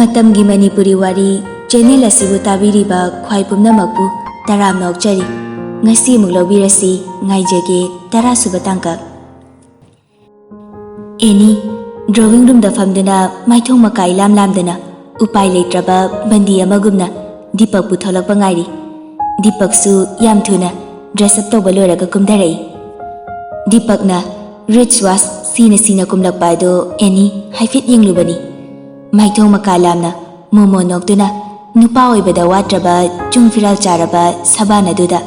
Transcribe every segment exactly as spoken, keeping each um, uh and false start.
ꯃꯇꯝꯒꯤ ꯃꯅꯤꯄꯨꯔꯤ ꯋꯥꯔꯤ ꯆꯦꯅꯦꯜ ꯑꯁꯤꯕꯨ ꯇꯥꯕꯤꯔꯤꯕ ꯈ꯭ꯋꯥꯏ ꯄꯨꯝꯅꯃꯛꯄꯨ ꯇꯔꯥꯝꯅ ꯑꯣꯛꯆꯔꯤ꯫ ꯉꯁꯤ ꯑꯃꯨꯛ ꯂꯧꯕꯤꯔꯁꯤ, ꯉꯥꯏꯖꯒꯦ, ꯇꯔꯥꯁꯨꯕ ꯇꯥꯡꯀꯛ꯫ ꯑꯦꯅꯤ ꯗ꯭ꯔꯣꯋꯤꯡ ꯔꯨꯝꯗ ꯐꯝꯗꯨꯅ ꯃꯥꯏꯊꯣꯡ ꯃꯀꯥ ꯏꯂꯥꯝ ꯂꯥꯝꯗꯅ ꯎꯄꯥꯏ ꯂꯩꯇ꯭ꯔꯕ ꯕꯟꯗꯤ ꯑꯃꯒꯨꯝꯅ ꯗꯤꯄꯛꯄꯨ ꯊꯣꯛꯂꯛꯄ ꯉꯥꯏꯔꯤ꯫ ꯗꯤꯄꯛꯁꯨ ꯌꯥꯝ ꯊꯨꯅ ꯗ꯭ꯔꯦꯁ ꯑꯞ ꯇꯧꯕ ꯂꯣꯏꯔꯒ ꯀꯨꯝꯊꯔꯛꯏ꯫ ꯗꯤꯄꯛꯅ ꯔꯤꯆ ꯋꯥꯁ ꯁꯤꯅ ꯁꯤꯅ ꯀꯨꯝꯂꯛꯄ ꯑꯗꯨ ꯑꯦꯅꯤ ꯍꯥꯏꯐꯦꯠ ꯌꯦꯡꯂꯨꯕꯅꯤ꯫ ꯃꯥꯏꯊꯣꯡ ꯃꯀꯥ ꯂꯥꯝꯅ ꯃꯣꯃꯣ ꯅꯣꯛꯇꯨꯅ ꯅꯨꯄꯥ ꯑꯣꯏꯕꯗ ꯋꯥꯠꯇ꯭ꯔꯕ ꯆꯨꯡ ꯐꯤꯔꯥꯜ ꯆꯥꯔꯕ ꯁꯕꯥꯟ ꯑꯗꯨꯗ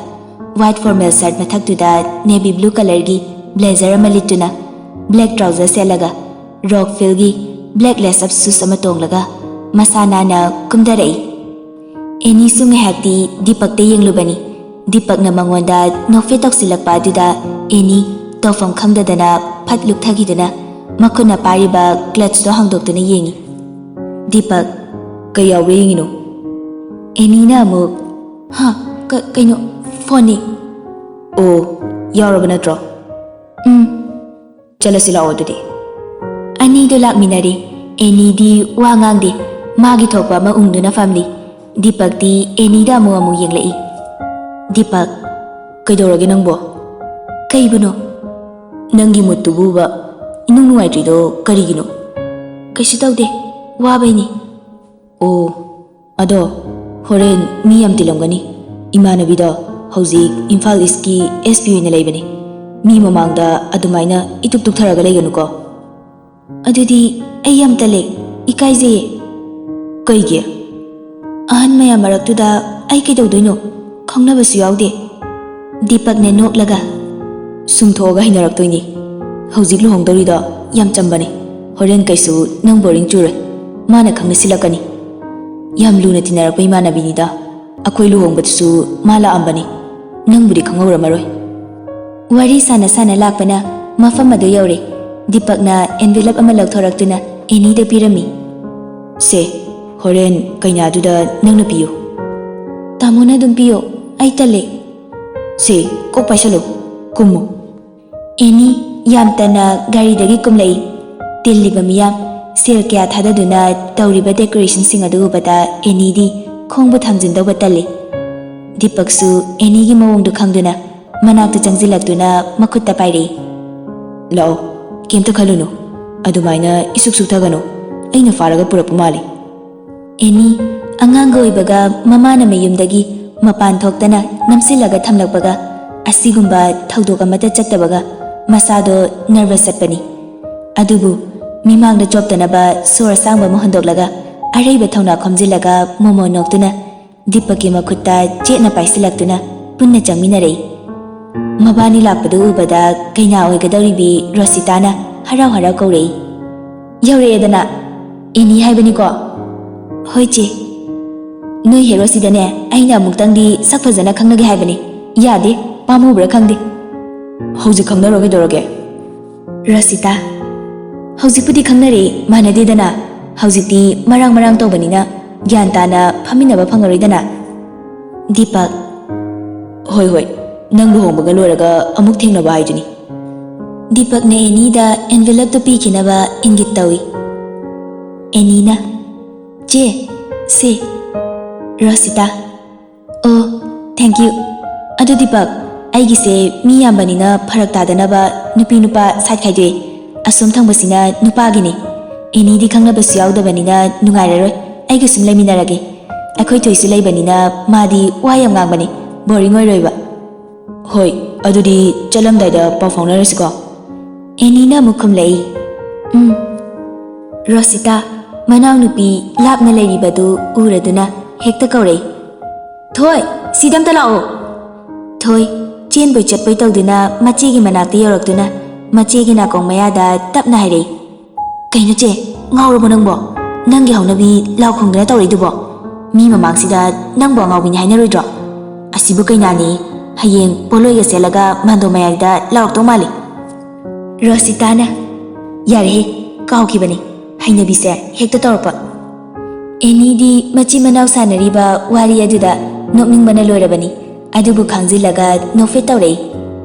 ꯋꯥꯏꯠ ꯐꯣꯔꯃꯦꯜ ꯁꯔꯠ ꯃꯊꯛꯇꯨꯗ ꯅꯦꯚꯤ ꯕ꯭ꯂꯨ ꯀꯂꯔꯒꯤ ꯕ꯭ꯂꯦꯖꯔ ꯑꯃ ꯂꯤꯠꯇꯨꯅ ꯕ꯭ꯂꯦꯛ ꯇ꯭ꯔꯥꯎꯖꯔ ꯁꯦꯠꯂꯒ ꯔꯣꯛ ꯐꯤꯜꯒꯤ ꯕ꯭ꯂꯦꯛ ꯂꯦꯁ ꯑꯞ ꯁꯨꯁ ꯑꯃ ꯇꯣꯡꯂꯒ ꯃꯁꯥ ꯅꯥꯟꯅ ꯀꯨꯝꯊꯔꯛꯏ꯫ ꯑꯦꯅꯤꯁꯨ ꯉꯥꯏꯍꯥꯛꯇꯤ ꯗꯤꯄꯛꯇ ꯌꯦꯡꯂꯨꯕꯅꯤ꯫ ꯗꯤꯄꯛꯅ ꯃꯉꯣꯟꯗ ꯅꯣꯛꯐꯦꯠ ꯇꯧꯁꯤꯜꯂꯛꯄ ꯑꯗꯨꯗ ꯑꯦꯅꯤ ꯇꯧꯐꯝ ꯈꯪꯗꯗꯅ ꯐꯠ ꯂꯨꯞꯊꯈꯤꯗꯨꯅ ꯃꯈꯨꯠꯅ ꯄꯥꯏꯔꯤꯕ ꯀ꯭ꯂꯠꯆꯇꯣ ꯍꯥꯡꯗꯣꯛꯇꯨꯅ ꯌꯦꯡꯉꯤ꯫ "ꯗꯤꯄꯛ, ꯀꯩ ꯌꯥꯎꯕ꯭ꯔꯥ ꯌꯦꯡꯉꯤꯅꯣ?" ꯑꯦꯅꯤꯅ ꯑꯃꯨꯛ, "ꯍꯥ? ꯀ-, ꯀꯩꯅꯣ, ꯐꯣꯟꯅꯤ꯫" "ꯑꯣ, ꯌꯥꯎꯔꯕ ꯅꯠꯇ꯭ꯔꯣ?" "ꯎꯝ꯫" "ꯆꯠꯂꯁꯤ ꯂꯥꯛꯑꯣ ꯑꯗꯨꯗꯤ꯫" ꯑꯅꯤꯗꯣ ꯂꯥꯛꯃꯤꯟꯅꯔꯦ꯫ ꯑꯦꯅꯤꯗꯤ ꯋꯥ ꯉꯥꯡꯗꯦ, ꯃꯥꯒꯤ ꯊꯣꯛꯄ ꯑꯃ ꯎꯪꯗꯨꯅ ꯐꯝꯂꯤ꯫ ꯗꯤꯄꯛꯇꯤ ꯑꯦꯅꯤꯗ ꯑꯃꯨꯛ ꯑꯃꯨꯛ ꯌꯦꯡꯂꯛꯏ꯫ "ꯗꯤꯄꯛ, ꯀꯩꯗꯧꯔꯒꯦ ꯅꯪꯕꯣ?" "ꯀꯩꯕꯨꯅꯣ?" "ꯅꯪꯒꯤ ꯃꯨꯠꯇꯨꯕꯨꯕ ꯏꯅꯨꯡ ꯅꯨꯡꯉꯥꯏꯇ꯭ꯔꯤꯗꯣ ꯀꯔꯤꯒꯤꯅꯣ?" "ꯀꯩꯁꯨ ꯇꯧꯗꯦ, ꯋꯥꯕꯩꯅꯤ꯫" "ꯑꯣ, ꯑꯗꯣ ꯍꯣꯔꯦꯟ ꯃꯤ ꯌꯥꯝ ꯇꯤꯜꯂꯝꯒꯅꯤ꯫ ꯏꯃꯥꯟꯅꯕꯤꯗꯣ ꯍꯧꯖꯤꯛ ꯏꯝꯐꯥꯜ ꯏꯁꯀꯤ ꯑꯦꯁ ꯄꯤ ꯑꯣꯏꯅ ꯂꯩꯕꯅꯤ꯫ ꯃꯤ ꯃꯃꯥꯡꯗ ꯑꯗꯨꯃꯥꯏꯅ ꯏꯇꯨꯛ ꯇꯨꯛꯊꯔꯒ ꯂꯩꯒꯅꯨꯀꯣ꯫" "ꯑꯗꯨꯗꯤ ꯑꯩ ꯌꯥꯝ ꯇꯜꯂꯦ, ꯏꯀꯥꯏꯖꯩꯌꯦ꯫" "ꯀꯩꯒꯤ?" "ꯑꯍꯟ ꯃꯌꯥꯝ ꯃꯔꯛꯇꯨꯗ ꯑꯩ ꯀꯩꯗꯧꯗꯣꯏꯅꯣ? ꯈꯪꯅꯕꯁꯨ ꯌꯥꯎꯗꯦ꯫" ꯗꯤꯄꯛꯅ ꯅꯣꯛꯂꯒ, "ꯁꯨꯝ ꯊꯣꯛꯑꯒ ꯍꯩꯅꯔꯛꯇꯣꯏꯅꯤ꯫ ꯍꯧꯖꯤꯛ ꯂꯨꯍꯣꯡꯗꯧꯔꯤꯗꯣ ꯌꯥꯝ ꯆꯝꯕꯅꯦ꯫ ꯍꯣꯔꯦꯟ ꯀꯩꯁꯨ ꯅꯪ ꯕꯣꯔꯤꯡ ꯆꯨꯔꯣꯏ꯫ ꯃꯥꯅ ꯈꯪꯅ ꯁꯤꯜꯂꯛꯀꯅꯤ꯫ ꯌꯥꯝ ꯂꯨꯅ ꯇꯤꯟꯅꯔꯛꯄ ꯏꯃꯥꯟꯅꯕꯤꯅꯤꯗ꯫ ꯑꯩꯈꯣꯏ ꯂꯨꯍꯣꯡꯕꯗꯨꯁꯨ ꯃꯥ ꯂꯥꯛꯑꯝꯕꯅꯤ꯫ ꯅꯪꯕꯨꯗꯤ ꯈꯪꯍꯧꯔꯝꯃꯔꯣꯏ꯫" ꯋꯥꯔꯤ ꯁꯥꯟꯅ ꯁꯥꯟꯅ ꯂꯥꯛꯄꯅ ꯃꯐꯝ ꯑꯗꯨ ꯌꯧꯔꯦ꯫ ꯗꯤꯄꯛꯅ ꯑꯦꯟꯚꯦꯂꯞ ꯑꯃ ꯂꯧꯊꯣꯔꯛꯇꯨꯅ ꯑꯦꯅꯤꯗ ꯄꯤꯔꯝꯃꯤ꯫ "ꯁꯦ, ꯍꯣꯔꯦꯟ ꯀꯩꯅꯥꯗꯨꯗ ꯅꯪꯅ ꯄꯤꯌꯨ꯫" "ꯇꯥꯃꯣꯅ ꯑꯗꯨꯝ ꯄꯤꯌꯣ, ꯑꯩ ꯇꯜꯂꯦ꯫" "ꯁꯦ, ꯀꯣꯛ ꯄꯥꯏꯁꯜꯂꯨ, ꯀꯨꯝꯃꯨ꯫" ꯑꯦꯅꯤ ꯌꯥꯝ ꯇꯟꯅ ꯒꯥꯔꯤꯗꯒꯤ ꯀꯨꯝꯂꯛꯏ꯫ ꯇꯤꯜꯂꯤꯕ ꯃꯤꯌꯥꯝ ꯁꯦꯜ ꯀꯌꯥ ꯊꯥꯗꯗꯨꯅ ꯇꯧꯔꯤꯕ ꯗꯦꯀꯣꯔꯦꯁꯟꯁꯤꯡ ꯑꯗꯨ ꯎꯕꯗ ꯑꯦꯅꯤꯗꯤ ꯈꯣꯡꯕꯨ ꯊꯥꯡꯖꯤꯟꯗꯧꯕ ꯇꯜꯂꯤ꯫ ꯗꯤꯄꯛꯁꯨ ꯑꯦꯅꯤꯒꯤ ꯃꯑꯣꯡꯗꯨ ꯈꯪꯗꯨꯅ ꯃꯅꯥꯛꯇ ꯆꯪꯁꯤꯜꯂꯛꯇꯨꯅ ꯃꯈꯨꯠꯇ ꯄꯥꯏꯔꯛꯏ꯫ "ꯂꯥꯛꯑꯣ, ꯀꯩꯝꯇ ꯈꯜꯂꯨꯅꯨ, ꯑꯗꯨꯃꯥꯏꯅ ꯏꯁꯨꯛ ꯁꯨꯛꯊꯒꯅꯨ, ꯑꯩꯅ ꯐꯥꯔꯒ ꯄꯨꯔꯛꯄ ꯃꯥꯜꯂꯤ꯫" ꯑꯦꯅꯤ, ꯑꯉꯥꯡꯒ ꯑꯣꯏꯕꯒ ꯃꯃꯥꯅ ꯃꯌꯨꯝꯗꯒꯤ ꯃꯄꯥꯟ ꯊꯣꯛꯇꯅ ꯅꯝꯁꯤꯜꯂꯒ ꯊꯝꯂꯛꯄꯒ, ꯑꯁꯤꯒꯨꯝꯕ ꯊꯧꯗꯣꯛ ꯑꯃꯠꯇ ꯆꯠꯇꯕꯒ ꯃꯁꯥꯗꯣ ꯅꯔꯚꯁ ꯆꯠꯄꯅꯤ꯫ ꯑꯗꯨꯕꯨ ꯃꯤꯃꯥꯡꯗ ꯆꯣꯞꯇꯅꯕ ꯁꯣꯔ ꯑꯁꯥꯡꯕ ꯑꯃ ꯍꯣꯟꯗꯣꯛꯂꯒ, ꯑꯔꯩꯕ ꯊꯧꯅꯥ ꯈꯣꯝꯖꯤꯜꯂꯒ ꯃꯣꯃꯣ ꯅꯣꯛꯇꯨꯅ ꯗꯤꯄꯛꯀꯤ ꯃꯈꯨꯠꯇ ꯆꯦꯠꯅ ꯄꯥꯏꯁꯤꯜꯂꯛꯇꯨꯅ ꯄꯨꯟꯅ ꯆꯪꯃꯤꯟꯅꯔꯛꯏ꯫ ꯃꯕꯥꯅꯤ ꯂꯥꯛꯄꯗꯨ ꯎꯕꯗ ꯀꯩꯅꯥ ꯑꯣꯏꯒꯗꯧꯔꯤꯕꯤ ꯔꯣꯁꯤꯇꯥꯅ ꯍꯔꯥꯎ ꯍꯔꯥꯎ ꯀꯧꯔꯛꯏ꯫ "ꯌꯧꯔꯛꯑꯦꯗꯅ, ꯑꯦꯅꯤ ꯍꯥꯏꯕꯅꯤꯀꯣ?" "ꯍꯣꯏ ꯆꯦ꯫" "ꯅꯣꯏ ꯍꯦꯔꯣꯁꯤꯗꯅꯦ ꯑꯩꯅ ꯑꯃꯨꯛꯇꯪꯗꯤ ꯁꯛ ꯐꯖꯅ ꯈꯪꯅꯒꯦ ꯍꯥꯏꯕꯅꯤ꯫ ꯌꯥꯗꯦ, ꯄꯥꯝꯃꯨꯕ꯭ꯔꯥ ꯈꯪꯗꯦ꯫" "ꯍꯧꯖꯤꯛ ꯈꯪꯅꯔꯣ, ꯀꯩꯗꯧꯔꯒꯦ?" "ꯔꯣꯁꯤꯇꯥ, ꯍꯧꯖꯤꯛꯄꯨꯗꯤ ꯈꯪꯅꯔꯦ, ꯃꯥꯟꯅꯗꯦꯗꯅ꯫ ꯍꯧꯖꯤꯛꯇꯤ ꯃꯔꯥꯡ ꯃꯔꯥꯡ ꯇꯧꯕꯅꯤꯅ ꯒ꯭ꯌꯥꯟ ꯇꯥꯅ ꯐꯝꯃꯤꯟꯅꯕ ꯐꯪꯉꯔꯣꯏꯗꯅ꯫" ꯗꯤꯄꯛ꯫ "ꯍꯣꯏ, ꯍꯣꯏ, ꯅꯪ ꯂꯨꯍꯣꯡꯕꯒ ꯂꯣꯏꯔꯒ ꯑꯃꯨꯛ ꯊꯦꯡꯅꯕ ꯍꯥꯏꯗꯨꯅꯤ꯫" ꯗꯤꯄꯛꯅ ꯑꯦꯅꯤꯗ ꯑꯦꯟꯚꯦꯂꯞꯇꯨ ꯄꯤꯈꯤꯅꯕ ꯏꯪꯒꯤꯠ ꯇꯧꯏ꯫ ꯑꯦꯅꯤꯅ, "ꯆꯦ, ꯁꯦ꯫" ꯔꯣꯁꯤꯇꯥ꯫ "ꯑꯣ, thank you꯫ ꯑꯗꯨ ꯗꯤꯄꯛ, ꯑꯩꯒꯤꯁꯦ ꯃꯤ ꯌꯥꯝꯕꯅꯤꯅ ꯐꯔꯛ ꯇꯥꯗꯅꯕ ꯅꯨꯄꯤ ꯅꯨꯄꯥ ꯁꯥꯏꯠ ꯈꯥꯏꯗꯣꯛꯑꯦ꯫ ꯑꯁꯣꯝ ꯊꯪꯕꯁꯤꯅ ꯅꯨꯄꯥꯒꯤꯅꯤ꯫ ꯑꯦꯅꯤꯗꯤ ꯈꯪꯅꯕꯁꯨ ꯌꯥꯎꯗꯕꯅꯤꯅ ꯅꯨꯡꯉꯥꯏꯔꯔꯣꯏ꯫ ꯑꯩꯒ ꯁꯨꯝ ꯂꯩꯃꯤꯟꯅꯔꯒꯦ꯫ ꯑꯩꯈꯣꯏ ꯊꯣꯏꯁꯨ ꯂꯩꯕꯅꯤꯅ ꯃꯥꯗꯤ ꯋꯥ ꯌꯥꯝ ꯉꯥꯡꯕꯅꯤ, ꯕꯣꯔꯤꯡ ꯑꯣꯏꯔꯣꯏꯕ꯫" "ꯍꯣꯏ, ꯑꯗꯨꯗꯤ ꯆꯠꯂꯝꯗꯥꯏꯗ ꯄꯥꯎ ꯐꯥꯎꯅꯔꯁꯤꯀꯣ꯫" ꯑꯦꯅꯤꯅ ꯑꯃꯨꯛ ꯈꯨꯝꯂꯛꯏ, "ꯎꯝ꯫" ꯔꯣꯁꯤꯇꯥ, ꯃꯅꯥꯎꯅꯨꯄꯤ ꯂꯥꯞꯅ ꯂꯩꯔꯤꯕꯗꯨ ꯎꯔꯗꯨꯅ ꯍꯦꯛꯇ ꯀꯧꯔꯛꯏ, "ꯊꯣꯏ, ꯁꯤꯗ ꯑꯝꯇ ꯂꯥꯛꯑꯣ!" ꯊꯣꯏ, ꯆꯦꯟꯕꯣꯏ ꯆꯠꯄꯣꯏ ꯇꯧꯗꯨꯅ ꯃꯆꯦꯒꯤ ꯃꯅꯥꯛꯇ ꯌꯧꯔꯛꯇꯨꯅ ꯃꯆꯦꯒꯤ ꯅꯥꯀꯣꯡ ꯃꯌꯥꯗ ꯇꯞꯅ ꯍꯥꯏꯔꯛꯏ, "ꯀꯩꯅꯣ ꯆꯦ, ꯉꯥꯎꯔꯕꯣ ꯅꯪꯕꯣ? ꯅꯪꯒꯤ ꯍꯧꯅꯕꯤ ꯂꯥꯎ ꯈꯣꯡꯗꯅ ꯇꯧꯔꯛꯏꯗꯨꯕꯣ? ꯃꯤ ꯃꯃꯥꯡꯁꯤꯗ ꯅꯪꯕꯨ ꯑꯉꯥꯎꯕꯤꯅꯤ ꯍꯥꯏꯅꯔꯣꯏꯗ꯭ꯔꯣ? ꯑꯁꯤꯕꯨ ꯀꯩꯅꯥꯅꯤ, ꯍꯌꯦꯡ ꯄꯣꯠꯂꯣꯏꯒ ꯁꯦꯠꯂꯒ ꯃꯥꯟꯗꯣ ꯃꯌꯥꯏꯗ ꯂꯥꯎꯔꯛꯇꯧ ꯃꯥꯜꯂꯤ꯫" ꯔꯣꯁꯤꯇꯥꯅ, "ꯌꯥꯔꯦꯍꯦ, ꯀꯥꯎꯈꯤꯕꯅꯤ, ꯍꯩꯅꯕꯤꯁꯦ ꯍꯦꯛꯇ ꯇꯧꯔꯛꯄ꯫" ꯑꯦꯅꯤꯗꯤ ꯃꯆꯤꯟ ꯃꯅꯥꯎ ꯁꯥꯟꯅꯔꯤꯕ ꯋꯥꯔꯤ ꯑꯗꯨꯗ ꯅꯣꯛꯅꯤꯡꯕꯅ ꯂꯣꯏꯔꯕꯅꯤ, ꯑꯗꯨꯕꯨ ꯈꯥꯡꯖꯤꯜꯂꯒ ꯅꯣꯛꯐꯦꯠ ꯇꯧꯔꯛꯏ꯫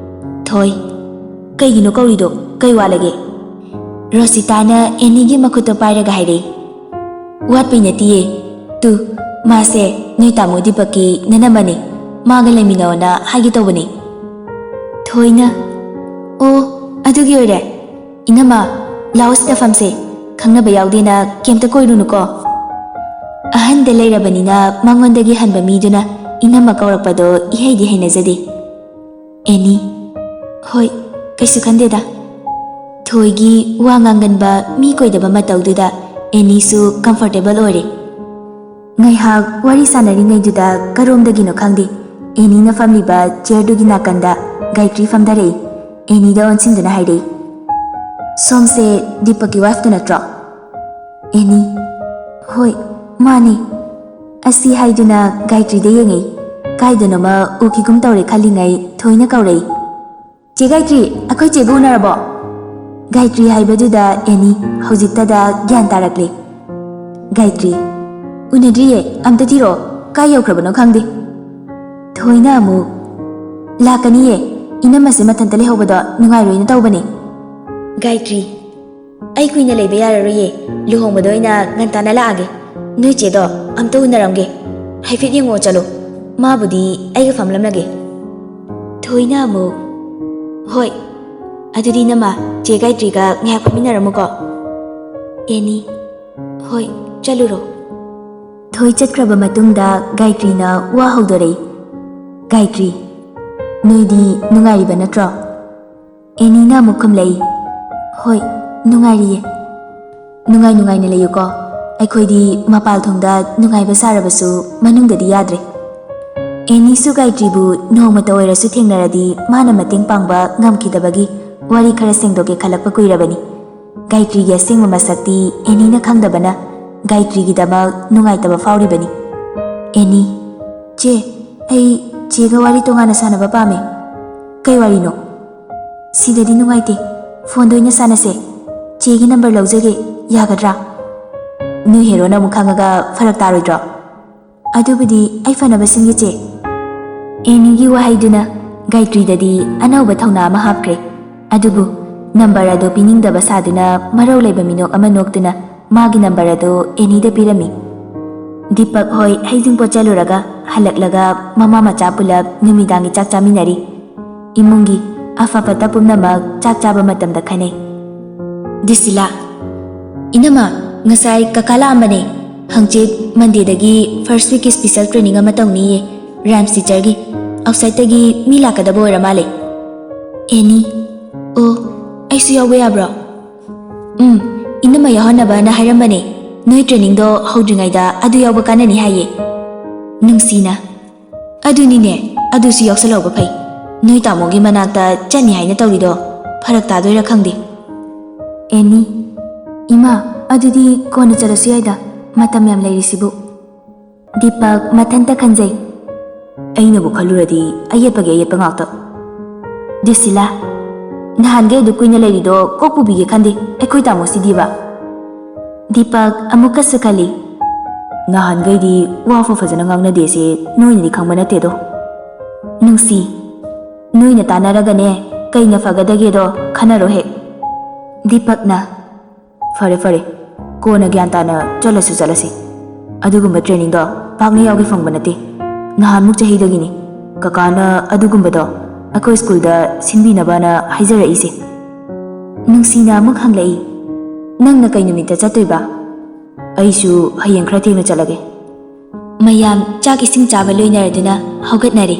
"ꯊꯣꯏ, ꯀꯩꯒꯤꯅꯣ ꯀꯧꯔꯤꯗꯣ? ꯀꯩ ꯋꯥꯠꯂꯒꯦ?" ꯔꯣꯁꯤꯇꯥꯅ ꯑꯦꯅꯤꯒꯤ ꯃꯈꯨꯠꯇꯣ ꯄꯥꯏꯔꯒ ꯍꯥꯏꯔꯛꯏ, "ꯋꯥꯠꯄꯩ ꯅꯠꯇꯤꯌꯦ꯫ ꯇꯨ, ꯃꯥꯁꯦ ꯅꯣꯏ ꯇꯥꯃꯣ ꯗꯤꯄꯛꯀꯤ ꯅꯅꯝꯃꯅꯦ꯫ ꯃꯥꯒ ꯂꯩꯃꯤꯟꯅꯧꯅ ꯍꯥꯏꯒꯦ ꯇꯧꯕꯅꯦ꯫" ꯊꯣꯏꯅ, "ꯑꯣ, ꯑꯗꯨꯒꯤ ꯑꯣꯏꯔꯦ꯫ ꯏꯅꯝꯃ, ꯂꯥꯛꯑꯣ ꯁꯤꯗ ꯐꯝꯁꯦ꯫ ꯈꯪꯅꯕ ꯌꯥꯎꯗꯦꯅ ꯀꯩꯝꯇ ꯀꯣꯏꯔꯨꯅꯨꯀꯣ꯫" ꯑꯍꯟꯗ ꯂꯩꯔꯕꯅꯤꯅ ꯃꯉꯣꯟꯗꯒꯤ ꯍꯟꯕ ꯃꯤꯗꯨꯅ ꯏꯅꯝꯃ ꯀꯧꯔꯛꯄꯗꯣ ꯏꯍꯩꯗꯤ ꯍꯩꯅꯖꯗꯦ꯫ ꯑꯦꯅꯤ, "ꯍꯣꯏ, ꯀꯩꯁꯨ ꯈꯟꯗꯦꯗ꯫" ꯊꯣꯏꯒꯤ ꯋꯥ ꯉꯥꯡꯒꯟꯕ ꯃꯤ ꯀꯣꯏꯗꯕ ꯃꯇꯧꯗꯨꯗ ꯑꯦꯅꯤꯁꯨ comfortable ꯑꯣꯏꯔꯦ꯫ ꯉꯥꯏꯍꯥꯛ ꯋꯥꯔꯤ ꯁꯥꯟꯅꯔꯤꯉꯩꯗꯨꯗ ꯀꯔꯣꯝꯗꯒꯤꯅꯣ ꯈꯪꯗꯦ, ꯑꯦꯅꯤꯅ ꯐꯝꯂꯤꯕ chairꯗꯨꯒꯤ ꯅꯥꯀꯟꯗ ꯒꯥꯌꯇ꯭ꯔꯤ ꯐꯝꯊꯔꯛꯏ꯫ ꯑꯦꯅꯤꯗ ꯑꯣꯟꯁꯤꯟꯗꯨꯅ ꯍꯥꯏꯔꯛꯏ, "ꯁꯣꯝꯁꯦ ꯗꯤꯄꯛꯀꯤ wifeꯇꯨ ꯅꯠꯇ꯭ꯔꯣ?" ꯑꯦꯅꯤ, "ꯍꯣꯏ, ꯃꯥꯅꯤ꯫" ꯑꯁꯤ ꯍꯥꯏꯗꯨꯅ ꯒꯥꯌꯇ꯭ꯔꯤꯗ ꯌꯦꯡꯉꯛꯏ꯫ ꯀꯥꯏꯗꯅꯣꯃ ꯎꯈꯤꯒꯨꯝ ꯇꯧꯔꯦ ꯈꯜꯂꯤꯉꯩ ꯊꯣꯏꯅ ꯀꯧꯔꯛꯏ, "ꯆꯦ ꯒꯥꯌꯇ꯭ꯔꯤ, ꯑꯩꯈꯣꯏ ꯆꯦꯒ ꯎꯅꯔꯕꯣ?" ꯒꯥꯌꯇ꯭ꯔꯤ ꯍꯥꯏꯕꯗꯨꯗ ꯑꯦꯅꯤ ꯍꯧꯖꯤꯛꯇꯗ ꯒ꯭ꯌꯥꯟ ꯇꯥꯔꯛꯂꯦ꯫ ꯒꯥꯌꯇ꯭ꯔꯤ, "ꯎꯅꯗ꯭ꯔꯤꯌꯦ, ꯑꯝꯇ ꯊꯤꯔꯛꯑꯣ, ꯀꯥꯏ ꯌꯧꯈ꯭ꯔꯕꯅꯣ ꯈꯪꯗꯦ꯫" ꯊꯣꯏꯅ ꯑꯃꯨꯛ, "ꯂꯥꯛꯀꯅꯤꯌꯦ, ꯏꯅꯝꯃꯁꯦ ꯃꯊꯟꯇ ꯂꯩꯍꯧꯕꯗꯣ ꯅꯨꯡꯉꯥꯏꯔꯣꯏꯅ ꯇꯧꯕꯅꯦ꯫" ꯒꯥꯌꯇ꯭ꯔꯤ, "ꯑꯩ ꯀꯨꯏꯅ ꯂꯩꯕ ꯌꯥꯔꯔꯣꯏꯌꯦ, ꯂꯨꯍꯣꯡꯕꯗ ꯑꯣꯏꯅ ꯉꯟꯇꯥꯅ ꯂꯥꯛꯑꯒꯦ꯫ ꯅꯣꯏ ꯆꯦꯗꯣ ꯑꯝꯇ ꯎꯅꯔꯝꯒꯦ꯫ ꯍꯥꯏꯐꯦꯠ ꯌꯦꯡꯉꯛꯑꯣ ꯆꯠꯂꯣ, ꯃꯥꯕꯨꯗꯤ ꯑꯩꯒ ꯐꯝꯂꯝꯂꯒꯦ꯫" ꯊꯣꯏꯅ ꯑꯃꯨꯛ, "ꯍꯣꯏ, ꯑꯗꯨꯗꯤ ꯏꯅꯝꯃ, ꯆꯦ ꯒꯥꯌꯇ꯭ꯔꯤꯒ ꯉꯥꯏꯍꯥꯛ ꯐꯝꯃꯤꯟꯅꯔꯝꯃꯨꯀꯣ꯫" ꯑꯦꯅꯤ, "ꯍꯣꯏ, ꯆꯠꯂꯨꯔꯣ꯫" ꯊꯣꯏ ꯆꯠꯈ꯭ꯔꯕ ꯃꯇꯨꯡꯗ ꯒꯥꯌꯇ꯭ꯔꯤꯅ ꯋꯥ ꯍꯧꯗꯣꯔꯛꯏ, "ꯒꯥꯌꯇ꯭ꯔꯤ, ꯅꯣꯏꯗꯤ ꯅꯨꯡꯉꯥꯏꯔꯤꯕ ꯅꯠꯇ꯭ꯔꯣ?" ꯑꯦꯅꯤꯅ ꯑꯃꯨꯛ ꯈꯨꯝꯂꯛꯏ, "ꯍꯣꯏ, ꯅꯨꯡꯉꯥꯏꯔꯤꯌꯦ꯫" "ꯅꯨꯡꯉꯥꯏ ꯅꯨꯡꯉꯥꯏꯅ ꯂꯩꯌꯨꯀꯣ꯫ ꯑꯩꯈꯣꯏꯗꯤ ꯃꯄꯥꯜ ꯊꯣꯡꯗ ꯅꯨꯡꯉꯥꯏꯕ ꯁꯥꯔꯕꯁꯨ ꯃꯅꯨꯡꯗꯗꯤ ꯌꯥꯗ꯭ꯔꯦ꯫" ꯑꯦꯅꯤꯁꯨ ꯒꯥꯌꯇ꯭ꯔꯤꯕꯨ ꯅꯣꯡꯃꯇ ꯑꯣꯏꯔꯁꯨ ꯊꯦꯡꯅꯔꯗꯤ ꯃꯥꯅ ꯃꯇꯦꯡ ꯄꯥꯡꯕ ꯉꯝꯈꯤꯗꯕꯒꯤ ꯋꯥꯔꯤ ꯈꯔ ꯁꯦꯡꯗꯣꯛꯀꯦ ꯈꯜꯂꯛꯄ ꯀꯨꯏꯔꯕꯅꯤ꯫ ꯒꯥꯌꯇ꯭ꯔꯤꯒꯤ ꯑꯁꯦꯡꯕ ꯃꯁꯛꯇꯤ ꯑꯦꯅꯤꯅ ꯈꯪꯗꯕꯅ ꯒꯥꯌꯇ꯭ꯔꯤꯒꯤꯗꯃꯛ ꯅꯨꯡꯉꯥꯏꯇꯕ ꯐꯥꯎꯔꯤꯕꯅꯤ꯫ ꯑꯦꯅꯤ, "ꯆꯦ, ꯑꯩ ꯆꯦꯒ ꯋꯥꯔꯤ ꯇꯣꯉꯥꯟꯅ ꯁꯥꯟꯅꯕ ꯄꯥꯝꯃꯦ꯫" "ꯀꯩ ꯋꯥꯔꯤꯅꯣ?" "ꯁꯤꯗꯗꯤ ꯅꯨꯡꯉꯥꯏꯇꯦ, ꯐꯣꯟꯗ ꯑꯣꯏꯅ ꯁꯥꯟꯅꯁꯦ꯫ ꯆꯦꯒꯤ ꯅꯝꯕꯔ ꯂꯧꯖꯒꯦ, ꯌꯥꯒꯗ꯭ꯔꯥ?" "ꯅꯣꯏ ꯍꯦꯔꯣꯅ ꯑꯃꯨꯛ ꯈꯪꯉꯒ ꯐꯔꯛ ꯇꯥꯔꯣꯏꯗ꯭ꯔꯣ?" "ꯑꯗꯨꯕꯨꯗꯤ ꯑꯩ ꯐꯅꯕ ꯁꯤꯟꯒꯦ ꯆꯦ꯫" ꯑꯦꯅꯤꯒꯤ ꯋꯥꯍꯩꯗꯨꯅ ꯒꯥꯌꯇ꯭ꯔꯤꯗꯗꯤ ꯑꯅꯧꯕ ꯊꯧꯅꯥ ꯑꯃ ꯍꯥꯞꯈ꯭ꯔꯦ꯫ ꯑꯗꯨꯕꯨ ꯅꯝꯕꯔ ꯑꯗꯨ ꯄꯤꯅꯤꯡꯗꯕ ꯁꯥꯗꯨꯅ ꯃꯔꯧ ꯂꯩꯕ ꯃꯤꯅꯣꯛ ꯑꯃ ꯅꯣꯛꯇꯨꯅ ꯃꯥꯒꯤ ꯅꯝꯕꯔ ꯑꯗꯨ ꯑꯦꯅꯤꯗ ꯄꯤꯔꯝꯃꯤ꯫ ꯗꯤꯄꯛ ꯍꯣꯏ ꯍꯩꯖꯤꯡꯄꯣꯠ ꯆꯠꯂꯨꯔꯒ ꯍꯜꯂꯛꯂꯒ ꯃꯃꯥ ꯃꯆꯥ ꯄꯨꯂꯞ ꯅꯨꯃꯤꯗꯥꯡꯒꯤ ꯆꯥꯛ ꯆꯥꯃꯤꯟꯅꯔꯤ꯫ ꯏꯃꯨꯡꯒꯤ ꯑꯐ ꯐꯠꯇ ꯄꯨꯝꯅꯃꯛ ꯆꯥꯛ ꯆꯥꯕ ꯃꯇꯝꯗ ꯈꯟꯅꯩ꯫ ꯗꯤꯁꯤꯂꯥ, "ꯏꯅꯝꯃ, ꯉꯁꯥꯏ ꯀꯀꯥ ꯂꯥꯛꯑꯝꯕꯅꯦ꯫ ꯍꯪꯆꯤꯠ ꯃꯟꯗꯦꯗꯒꯤ ꯐꯥꯔꯁ ꯋꯤꯛꯀꯤ ꯁ꯭ꯄꯤꯁꯦꯜ ꯇ꯭ꯔꯦꯅꯤꯡ ꯑꯃ ꯇꯧꯅꯤꯌꯦ, ꯔꯥꯏꯝꯁ ꯇꯤꯆꯔꯒꯤ꯫ ꯑꯥꯎꯠꯁꯥꯏꯠꯇꯒꯤ ꯃꯤ ꯂꯥꯛꯀꯗꯕ ꯑꯣꯏꯔ ꯃꯥꯜꯂꯦ꯫" ꯑꯦꯅꯤ, "ꯑꯣ, ꯑꯩꯁꯨ ꯌꯥꯎꯕ ꯌꯥꯕ꯭ꯔꯣ?" "ꯎꯝ, ꯏꯅꯝꯃ ꯌꯥꯎꯍꯟꯅꯕꯅ ꯍꯥꯏꯔꯝꯕꯅꯦ꯫ ꯅꯣꯏ ꯇ꯭ꯔꯦꯅꯤꯡꯗꯣ ꯍꯧꯗ꯭ꯔꯤꯉꯩꯗ ꯑꯗꯨ ꯌꯥꯎꯕ ꯀꯥꯟꯅꯅꯤ ꯍꯥꯏꯌꯦ꯫" ꯅꯨꯡꯁꯤꯅ, "ꯑꯗꯨꯅꯤꯅꯦ, ꯑꯗꯨꯁꯨ ꯌꯥꯎꯁꯜꯍꯧꯕ ꯐꯩ꯫ ꯅꯣꯏ ꯇꯥꯃꯣꯒꯤ ꯃꯅꯥꯛꯇ ꯆꯠꯅꯤ ꯍꯥꯏꯅ ꯇꯧꯔꯤꯗꯣ ꯐꯔꯛ ꯇꯥꯗꯣꯏꯔꯥ ꯈꯪꯗꯦ꯫" ꯑꯦꯅꯤ, "ꯏꯃꯥ, ꯑꯗꯨꯗꯤ ꯀꯣꯟꯅ ꯆꯠꯂꯁꯨ ꯌꯥꯏꯗ, ꯃꯇꯝ ꯌꯥꯝ ꯂꯩꯔꯤꯁꯤꯕꯨ꯫" ꯗꯤꯄꯛ ꯃꯊꯟꯇ ꯈꯟꯖꯩ꯫ "ꯑꯩꯅꯕꯨ ꯈꯜꯂꯨꯔꯗꯤ ꯑꯌꯦꯠꯄꯒꯤ ꯑꯌꯦꯠꯄ ꯉꯥꯛꯇ꯫" ꯗꯤꯁꯤꯂꯥ, "ꯅꯍꯥꯟꯒꯩ ꯑꯗꯨ ꯀꯨꯏꯅ ꯂꯩꯔꯤꯗꯣ ꯀꯣꯛ ꯄꯨꯕꯤꯒꯦ ꯈꯟꯗꯦ ꯑꯩꯈꯣꯏ ꯇꯥꯃꯣꯁꯤꯗꯤꯕ꯫" ꯗꯤꯄꯛ ꯑꯃꯨꯛꯀꯁꯨ ꯈꯜꯂꯤ꯫ "ꯅꯍꯥꯟꯒꯩꯗꯤ ꯋꯥꯐꯥꯎ ꯐꯖꯅ ꯉꯥꯡꯅꯗꯦꯁꯦ ꯅꯣꯏꯅꯗꯤ ꯈꯪꯕ ꯅꯠꯇꯦꯗꯣ꯫" ꯅꯨꯡꯁꯤ, "ꯅꯣꯏꯅ ꯇꯥꯟꯅꯔꯒꯅꯦ ꯀꯩꯅ ꯐꯒꯗꯒꯦꯗꯣ ꯈꯟꯅꯔꯣ ꯍꯦꯛ꯫" ꯗꯤꯄꯛꯅ, "ꯐꯔꯦ ꯐꯔꯦ, ꯀꯣꯟꯅ ꯒ꯭ꯌꯥꯟ ꯇꯥꯅ ꯆꯠꯂꯁꯨ ꯆꯠꯂꯁꯤ꯫ ꯑꯗꯨꯒꯨꯝꯕ ꯇ꯭ꯔꯦꯅꯤꯡꯗꯣ ꯄꯥꯛꯅ ꯌꯥꯎꯒꯦ ꯐꯪꯕ ꯅꯠꯇꯦ꯫ ꯅꯍꯥꯟꯃꯨꯛ ꯆꯍꯤꯗꯒꯤꯅꯤ ꯀꯀꯥꯅ ꯑꯗꯨꯒꯨꯝꯕꯗꯣ ꯑꯩꯈꯣꯏ ꯁ꯭ꯀꯨꯜꯗ ꯁꯤꯟꯕꯤꯅꯕꯅ ꯍꯥꯏꯖꯔꯛꯏꯁꯦ꯫" ꯅꯨꯡꯁꯤꯅ ꯑꯃꯨꯛ ꯍꯪꯂꯛꯏ, "ꯅꯪꯅ ꯀꯩ ꯅꯨꯃꯤꯠꯇ ꯆꯠꯇꯣꯏꯕ?" "ꯑꯩꯁꯨ ꯍꯌꯦꯡ ꯈꯔ ꯊꯦꯡꯅ ꯆꯠꯂꯒꯦ꯫" ꯃꯌꯥꯝ ꯆꯥꯛ ꯏꯁꯤꯡ ꯆꯥꯕ ꯂꯣꯏꯅꯔꯗꯨꯅ ꯍꯧꯒꯠꯅꯔꯦ꯫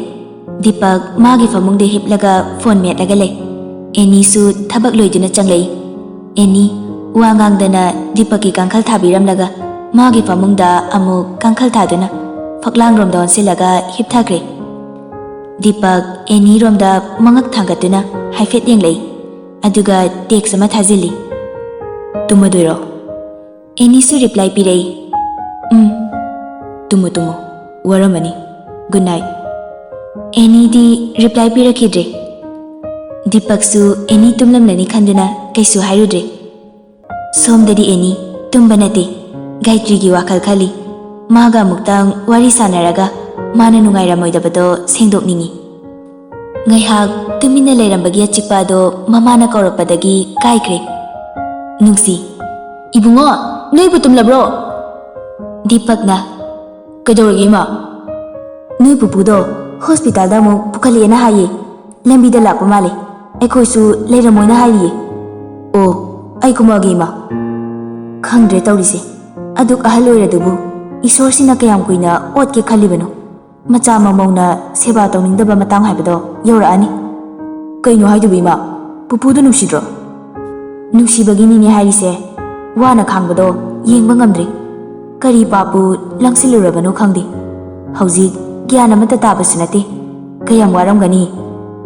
ꯗꯤꯄꯛ ꯃꯥꯒꯤ ꯐꯃꯨꯡꯗ ꯍꯤꯞꯂꯒ ꯐꯣꯟ ꯃꯦꯠꯂꯒ ꯂꯩ꯫ ꯑꯦꯅꯤꯁꯨ ꯊꯕꯛ ꯂꯣꯏꯗꯨꯅ ꯆꯪꯂꯛꯏ꯫ ꯑꯦꯅꯤ ꯋꯥ ꯉꯥꯡꯗꯅ ꯗꯤꯄꯛꯀꯤ ꯀꯥꯡꯈꯜ ꯊꯥꯕꯤꯔꯝꯂꯒ ꯃꯥꯒꯤ ꯐꯃꯨꯡꯗ ꯑꯃꯨꯛ ꯀꯥꯡꯈꯜ ꯊꯥꯗꯨꯅ ꯐꯛꯂꯥꯡꯔꯣꯝꯗ ꯑꯣꯟꯁꯤꯜꯂꯒ ꯍꯤꯞꯊꯈ꯭ꯔꯦ꯫ ꯗꯤꯄꯛ ꯑꯦꯅꯤꯔꯣꯝꯗ ꯃꯉꯛ ꯊꯥꯡꯒꯠꯇꯨꯅ ꯍꯥꯏꯐꯦꯠ ꯌꯦꯡꯂꯛꯏ, ꯑꯗꯨꯒ ꯇꯦꯛꯁ ꯑꯃ ꯊꯥꯖꯤꯜꯂꯤ꯫ "ꯇꯨꯝꯃꯗꯣꯏꯔꯣ?" ꯑꯦꯅꯤꯁꯨ ꯔꯤꯄ꯭ꯂꯥꯏ ꯄꯤꯔꯛꯏ, "ꯎꯝ, ꯇꯨꯝꯃꯨ ꯇꯨꯝꯃꯨ, ꯋꯥꯔꯝꯃꯅꯤ꯫ Good night." ꯑꯦꯅꯤꯗꯤ ꯔꯤꯄ꯭ꯂꯥꯏ ꯄꯤꯔꯛꯈꯤꯗ꯭ꯔꯦ꯫ ꯗꯤꯄꯛꯁꯨ ꯑꯦꯅꯤ ꯇꯨꯝꯂꯝꯂꯅꯤ ꯈꯟꯗꯨꯅ ꯀꯩꯁꯨ ꯍꯥꯏꯔꯨꯗ꯭ꯔꯦ꯫ ꯁꯣꯝꯗꯗꯤ ꯑꯦꯅꯤ ꯇꯨꯝꯕ ꯅꯠꯇꯦ, ꯒꯥꯌꯇ꯭ꯔꯤꯒꯤ ꯋꯥꯈꯜ ꯈꯜꯂꯤ꯫ ꯃꯥꯒ ꯑꯃꯨꯛꯇꯪ ꯋꯥꯔꯤ ꯁꯥꯟꯅꯔꯒ ꯃꯥꯅ ꯅꯨꯡꯉꯥꯏꯔꯝꯃꯣꯏꯗꯕꯗꯣ ꯁꯦꯡꯗꯣꯛꯅꯤꯡꯏ꯫ ꯉꯥꯏꯍꯥꯛ ꯇꯨꯃꯤꯟꯅ ꯂꯩꯔꯝꯕꯒꯤ ꯑꯆꯤꯛꯄ ꯑꯗꯣ ꯃꯃꯥꯅ ꯀꯧꯔꯛꯄꯗꯒꯤ ꯀꯥꯏꯈ꯭ꯔꯦ꯫ ꯅꯨꯡꯁꯤ, "ꯏꯕꯨꯡꯉꯣ, ꯅꯣꯏꯕꯨ ꯇꯨꯝꯂꯕ꯭ꯔꯣ?" ꯗꯤꯄꯛꯅ, "ꯀꯩꯗꯧꯔꯒꯦ, ꯏꯃꯥ?" "ꯅꯣꯏ ꯄꯨꯄꯨꯗꯣ ꯍꯣꯁꯄꯤꯇꯥꯜꯗ ꯑꯃꯨꯛ ꯄꯨꯈꯠꯂꯛꯑꯦꯅ ꯍꯥꯏꯌꯦ꯫ ꯂꯝꯕꯤꯗ ꯂꯥꯛꯄ ꯃꯥꯜꯂꯦ꯫ ꯑꯩꯈꯣꯏꯁꯨ ꯂꯩꯔꯝꯃꯣꯏꯅ ꯍꯥꯏꯔꯤꯌꯦ꯫" "ꯑꯣ, ꯑꯩ ꯀꯨꯝꯃꯛꯑꯒꯦ, ꯏꯃꯥ꯫" ꯈꯪꯗ꯭ꯔꯦ ꯇꯧꯔꯤꯁꯦ꯫ ꯑꯗꯨꯛ ꯑꯍꯜ ꯑꯣꯏꯔꯗꯨꯕꯨ ꯏꯁꯣꯔꯁꯤꯅ ꯀꯌꯥꯝ ꯀꯨꯏꯅ ꯑꯣꯠꯀꯦ ꯈꯜꯂꯤꯕꯅꯣ? ꯃꯆꯥ ꯃꯃꯧꯅ ꯁꯦꯕꯥ ꯇꯧꯅꯤꯡꯗꯕ ꯃꯇꯥꯡ ꯍꯥꯏꯕꯗꯣ ꯌꯧꯔꯛꯑꯅꯤ꯫ "ꯀꯩꯅꯣ ꯍꯥꯏꯗꯨꯕꯨ, ꯏꯃꯥ? ꯄꯨꯄꯨꯗꯣ ꯅꯨꯡꯁꯤꯗ꯭ꯔꯣ?" "ꯅꯨꯡꯁꯤꯕꯒꯤꯅꯤꯅꯦ ꯍꯥꯏꯔꯤꯁꯦ꯫ ꯋꯥꯅ ꯈꯥꯡꯕꯗꯣ ꯌꯦꯡꯕ ꯉꯝꯗ꯭ꯔꯦ꯫ ꯀꯔꯤ ꯄꯥꯞꯄꯨ ꯂꯪꯁꯤꯜꯂꯨꯔꯕꯅꯣ ꯈꯪꯗꯦ꯫ ꯍꯧꯖꯤꯛ ꯒ꯭ꯌꯥꯟ ꯑꯃꯠꯇ ꯇꯥꯕꯁꯨ ꯅꯠꯇꯦ꯫ ꯀꯌꯥꯝ ꯋꯥꯔꯝꯒꯅꯤ꯫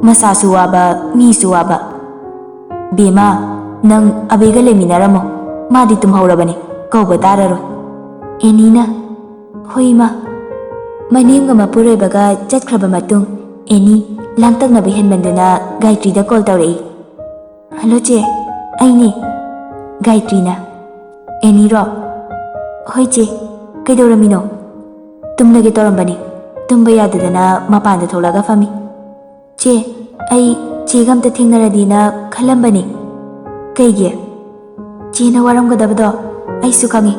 ꯃꯁꯥꯁꯨ ꯋꯥꯕ, ꯃꯤꯁꯨ ꯋꯥꯕ꯫ ꯕꯦꯝꯃ, ꯅꯪ ꯑꯕꯦꯒ ꯂꯩꯃꯤꯟꯅꯔꯝꯃꯣ꯫ ꯃꯥꯗꯤ ꯇꯨꯝꯍꯧꯔꯕꯅꯤ, ꯀꯧꯕ ꯇꯥꯔꯔꯣꯏ꯫" ꯑꯦꯅꯤꯅ, "ꯍꯣꯏ, ꯏꯃꯥ꯫" ꯃꯅꯦꯝꯒ ꯃꯄꯨꯔꯣꯏꯕꯒ ꯆꯠꯈ꯭ꯔꯕ ꯃꯇꯨꯡ, ꯑꯦꯅꯤ ꯂꯥꯡꯇꯛꯅꯕ ꯍꯦꯟꯃꯟꯗꯨꯅ ꯒꯥꯌꯇ꯭ꯔꯤꯗ ꯀꯣꯜ ꯇꯧꯔꯛꯏ꯫ "ꯍꯜꯂꯣ, ꯆꯦ, ꯑꯩꯅꯦ꯫" ꯒꯥꯌꯇ꯭ꯔꯤꯅ, "ꯑꯦꯅꯤꯔꯣ?" "ꯍꯣꯏ, ꯆꯦ, ꯀꯩꯗꯧꯔꯝꯃꯤꯅꯣ?" "ꯇꯨꯝꯂꯒꯦ ꯇꯧꯔꯝꯕꯅꯤ, ꯇꯨꯝꯕ ꯌꯥꯗꯗꯅ ꯃꯄꯥꯟꯗ ꯊꯣꯛꯂꯛꯑꯒ ꯐꯝꯃꯤ꯫" "ꯆꯦ, ꯑꯩ ꯆꯦꯒ ꯑꯝꯇ ꯊꯦꯡꯅꯔꯗꯤꯅ ꯈꯜꯂꯝꯕꯅꯤ꯫" "ꯀꯩꯒꯤ?" "ꯆꯦꯅ ꯋꯥꯔꯝꯒꯗꯕꯗꯣ ꯑꯩꯁꯨ ꯈꯪꯉꯤ꯫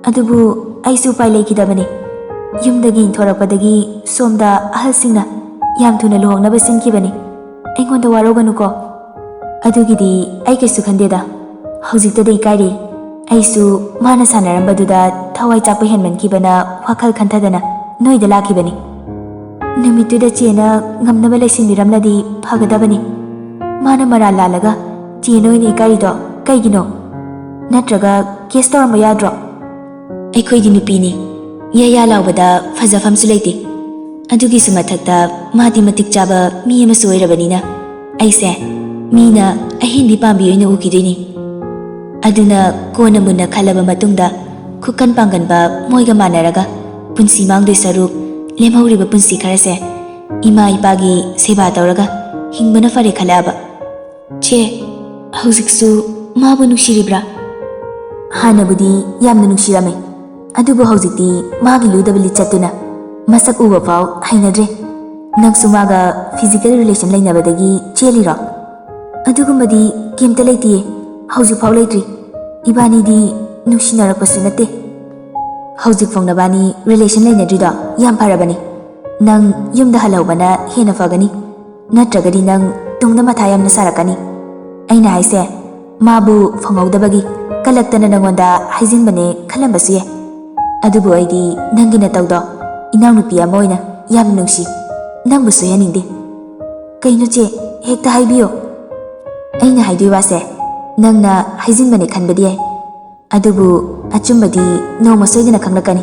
ꯑꯗꯨꯕꯨ ꯑꯩꯁꯨ ꯎꯄꯥꯏ ꯂꯩꯈꯤꯗꯕꯅꯤ꯫ ꯌꯨꯝꯗꯒꯤ ꯏꯟꯊꯣꯔꯛꯄꯗꯒꯤ ꯁꯣꯝꯗ ꯑꯍꯜꯁꯤꯡꯅ ꯌꯥꯝ ꯊꯨꯅ ꯂꯨꯍꯣꯡꯅꯕ ꯁꯤꯟꯈꯤꯕꯅꯤ꯫ ꯑꯩꯉꯣꯟꯗ ꯋꯥꯔꯧꯒꯅꯨꯀꯣ꯫" "ꯑꯗꯨꯒꯤꯗꯤ ꯑꯩ ꯀꯩꯁꯨ ꯈꯟꯗꯦꯗ꯫ ꯍꯧꯖꯤꯛꯇꯗ ꯏꯀꯥꯏꯔꯦ꯫ ꯑꯩꯁꯨ ꯃꯥꯅ ꯁꯥꯟꯅꯔꯝꯕꯗꯨꯗ ꯊꯋꯥꯏ ꯆꯥꯛꯄ ꯍꯦꯟꯃꯟꯈꯤꯕꯅ ꯋꯥꯈꯜ ꯈꯟꯊꯗꯅ ꯅꯣꯏꯗ ꯂꯥꯛꯈꯤꯕꯅꯤ꯫ ꯅꯨꯃꯤꯠꯇꯨꯗ ꯆꯦꯅ ꯉꯝꯅꯕ ꯂꯩꯁꯤꯟꯕꯤꯔꯝꯂꯗꯤ ꯐꯒꯗꯕꯅꯤ꯫ ꯃꯥꯅ ꯃꯔꯥꯜ ꯂꯥꯜꯂꯒ ꯆꯦꯅ ꯑꯣꯏꯅ ꯏꯀꯥꯏꯔꯤꯗꯣ ꯀꯩꯒꯤꯅꯣ? ꯅꯠꯇ꯭ꯔꯒ ꯀꯦꯁ ꯇꯧꯔꯝꯕ ꯌꯥꯗ꯭ꯔꯣ?" "ꯑꯩꯈꯣꯏꯗꯤ ꯅꯨꯄꯤꯅꯤ, ꯌꯥ ꯌꯥ ꯂꯥꯎꯕꯗ ꯐꯖꯐꯝꯁꯨ ꯂꯩꯇꯦ꯫ ꯑꯗꯨꯒꯤꯁꯨ ꯃꯊꯛꯇ ꯃꯥꯗꯤ ꯃꯇꯤꯛ ꯆꯥꯕ ꯃꯤ ꯑꯃꯁꯨ ꯑꯣꯏꯔꯕꯅꯤꯅ ꯑꯩꯁꯦ ꯃꯤꯅ ꯑꯍꯦꯟꯕꯤ ꯄꯥꯝꯕꯤ ꯑꯣꯏꯅ ꯎꯈꯤꯗꯣꯏꯅꯤ꯫ ꯑꯗꯨꯅ ꯀꯣꯟꯅ ꯃꯨꯟꯅ ꯈꯜꯂꯕ ꯃꯇꯨꯡꯗ ꯈꯨꯀꯟ ꯄꯥꯡꯒꯟꯕ ꯃꯣꯏꯒ ꯃꯥꯟꯅꯔꯒ ꯄꯨꯟꯁꯤ ꯃꯥꯡꯗꯣꯏ ꯁꯔꯨꯛ ꯂꯦꯝꯍꯧꯔꯤꯕ ꯄꯨꯟꯁꯤ ꯈꯔꯁꯦ ꯏꯃꯥ ꯏꯄꯥꯒꯤ ꯁꯦꯕꯥ ꯇꯧꯔꯒ ꯍꯤꯡꯕꯅ ꯐꯔꯦ ꯈꯜꯂꯛꯑꯕ꯫" "ꯆꯦ, ꯍꯧꯖꯤꯛꯁꯨ ꯃꯥꯕꯨ ꯅꯨꯡꯁꯤꯔꯤꯕ꯭ꯔꯥ?" "ꯍꯥꯟꯅꯕꯨꯗꯤ ꯌꯥꯝꯅ ꯅꯨꯡꯁꯤꯔꯝꯃꯤ, ꯑꯗꯨꯕꯨ ꯍꯧꯖꯤꯛꯇꯤ ꯃꯥꯒꯤ ꯂꯨꯗꯕ ꯂꯤꯆꯠꯇꯨꯅ ꯃꯁꯛ ꯎꯕ ꯐꯥꯎ ꯍꯩꯅꯗ꯭ꯔꯦ꯫ ꯅꯪꯁꯨ ꯃꯥꯒ physical relation ꯂꯩꯅꯕꯗꯒꯤ ꯆꯦꯜꯂꯤꯔꯣ? ꯑꯗꯨꯒꯨꯝꯕꯗꯤ ꯀꯩꯝꯇ ꯂꯩꯇꯤꯌꯦ, ꯍꯧꯖꯤꯛꯐꯥꯎ ꯂꯩꯇ꯭ꯔꯤ꯫ ꯏꯕꯥꯅꯤꯗꯤ ꯅꯨꯡꯁꯤꯅꯔꯛꯄꯁꯨ ꯅꯠꯇꯦ꯫ ꯍꯧꯖꯤꯛꯐꯥꯎ ꯅꯕꯥꯅꯤ relation ꯂꯩꯅꯗ꯭ꯔꯤꯗꯣ ꯌꯥꯝ ꯐꯔꯕꯅꯤ꯫ ꯅꯪ ꯌꯨꯝꯗ ꯍꯜꯍꯧꯕꯅ ꯍꯦꯟꯅ ꯐꯒꯅꯤ, ꯅꯠꯇ꯭ꯔꯒꯗꯤ ꯅꯪ ꯇꯨꯡꯗ ꯃꯊꯥ ꯌꯥꯝꯅ ꯁꯥꯔꯛꯀꯅꯤ꯫ ꯑꯩꯅ ꯍꯥꯏꯁꯦ, ꯃꯥꯕꯨ ꯐꯪꯍꯧꯗꯕꯒꯤ ꯀꯂꯛꯇꯅ ꯅꯉꯣꯟꯗ ꯍꯥꯏꯖꯤꯟꯕꯅꯦ ꯈꯜꯂꯝꯕꯁꯨ ꯌꯥꯏ꯫ ꯑꯗꯨꯕꯨ ꯑꯩꯗꯤ ꯅꯪꯒꯤ ꯅꯇꯧꯗꯣ ꯏꯅꯥꯎꯅꯨꯄꯤ ꯑꯃ ꯑꯣꯏꯅ ꯌꯥꯝ ꯅꯨꯡꯁꯤ꯫ ꯅꯪꯕꯨ ꯁꯣꯏꯍꯟꯅꯤꯡꯗꯦ꯫ ꯀꯩꯅꯣ ꯆꯦ, ꯍꯦꯛꯇ ꯍꯥꯏꯕꯤꯌꯣ꯫ ꯑꯩꯅ ꯍꯥꯏꯗꯣꯏ ꯋꯥꯁꯦ ꯅꯪꯅ ꯍꯥꯏꯖꯤꯟꯕꯅꯦ ꯈꯟꯕꯗꯤ ꯌꯥꯏ, ꯑꯗꯨꯕꯨ ꯑꯆꯨꯝꯕꯗꯤ ꯅꯣꯡꯃ ꯁꯣꯏꯗꯅ ꯈꯪꯂꯛꯀꯅꯤ꯫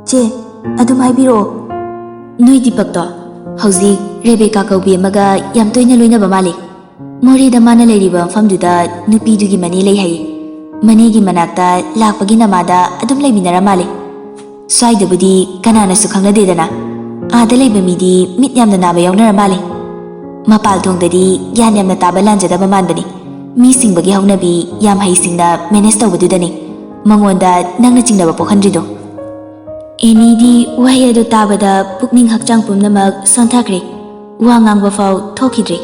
ꯆꯦ, ꯑꯗꯨꯝ ꯍꯥꯏꯕꯤꯔꯛꯑꯣ꯫ ꯅꯣꯏ ꯗꯤꯄꯛꯇꯣ ꯍꯧꯖꯤꯛ ꯔꯦꯕꯦꯀꯥ ꯀꯧꯕꯤ ꯑꯃꯒ ꯌꯥꯝ ꯇꯣꯏꯅ ꯂꯣꯏꯅꯕ ꯃꯥꯜꯂꯤ꯫ ꯃꯣꯔꯦꯗ ꯃꯥꯅ ꯂꯩꯔꯤꯕ ꯃꯐꯝꯗꯨꯗ ꯅꯨꯄꯤꯗꯨꯒꯤ ꯃꯅꯦ ꯂꯩ ꯍꯥꯏꯌꯦ꯫ ꯃꯅꯦꯒꯤ ꯃꯅꯥꯛꯇ ꯂꯥꯛꯄꯒꯤ ꯅꯃꯥꯗ ꯑꯗꯨꯝ ꯂꯩꯃꯤꯟꯅꯔ ꯃꯥꯜꯂꯤ꯫ ꯁ꯭ꯋꯥꯏꯗꯕꯨꯗꯤ ꯀꯅꯥꯅꯁꯨ ꯈꯪꯅꯗꯦꯗꯅ꯫ ꯑꯥꯗ ꯂꯩꯕ ꯃꯤꯗꯤ ꯃꯤꯠ ꯌꯥꯝꯅ ꯅꯥꯕ ꯌꯥꯎꯅꯔ ꯃꯥꯜꯂꯤ꯫ ꯃꯄꯥꯜ ꯊꯣꯡꯗꯗꯤ ꯒ꯭ꯌꯥꯟ ꯌꯥꯝꯅ ꯇꯥꯕ ꯂꯥꯟꯖꯗꯕ ꯃꯥꯟꯕꯅꯤ꯫ ꯃꯤ ꯁꯤꯡꯕꯒꯤ ꯍꯧꯅꯕꯤ ꯌꯥꯝ ꯍꯩꯁꯤꯡꯅ manage ꯇꯧꯕꯗꯨꯗꯅꯤ ꯃꯉꯣꯟꯗ ꯅꯪꯅ ꯆꯤꯡꯅꯕ ꯄꯣꯛꯍꯟꯗ꯭ꯔꯤꯗꯣ꯫ ꯑꯦꯅꯤꯗꯤ ꯋꯥꯍꯩ ꯑꯗꯨ ꯇꯥꯕꯗ ꯄꯨꯛꯅꯤꯡ ꯍꯛꯆꯥꯡ ꯄꯨꯝꯅꯃꯛ ꯁꯣꯟꯊꯈ꯭ꯔꯦ꯫ ꯋꯥ ꯉꯥꯡꯕ ꯐꯥꯎ ꯊꯣꯛꯈꯤꯗ꯭ꯔꯦ꯫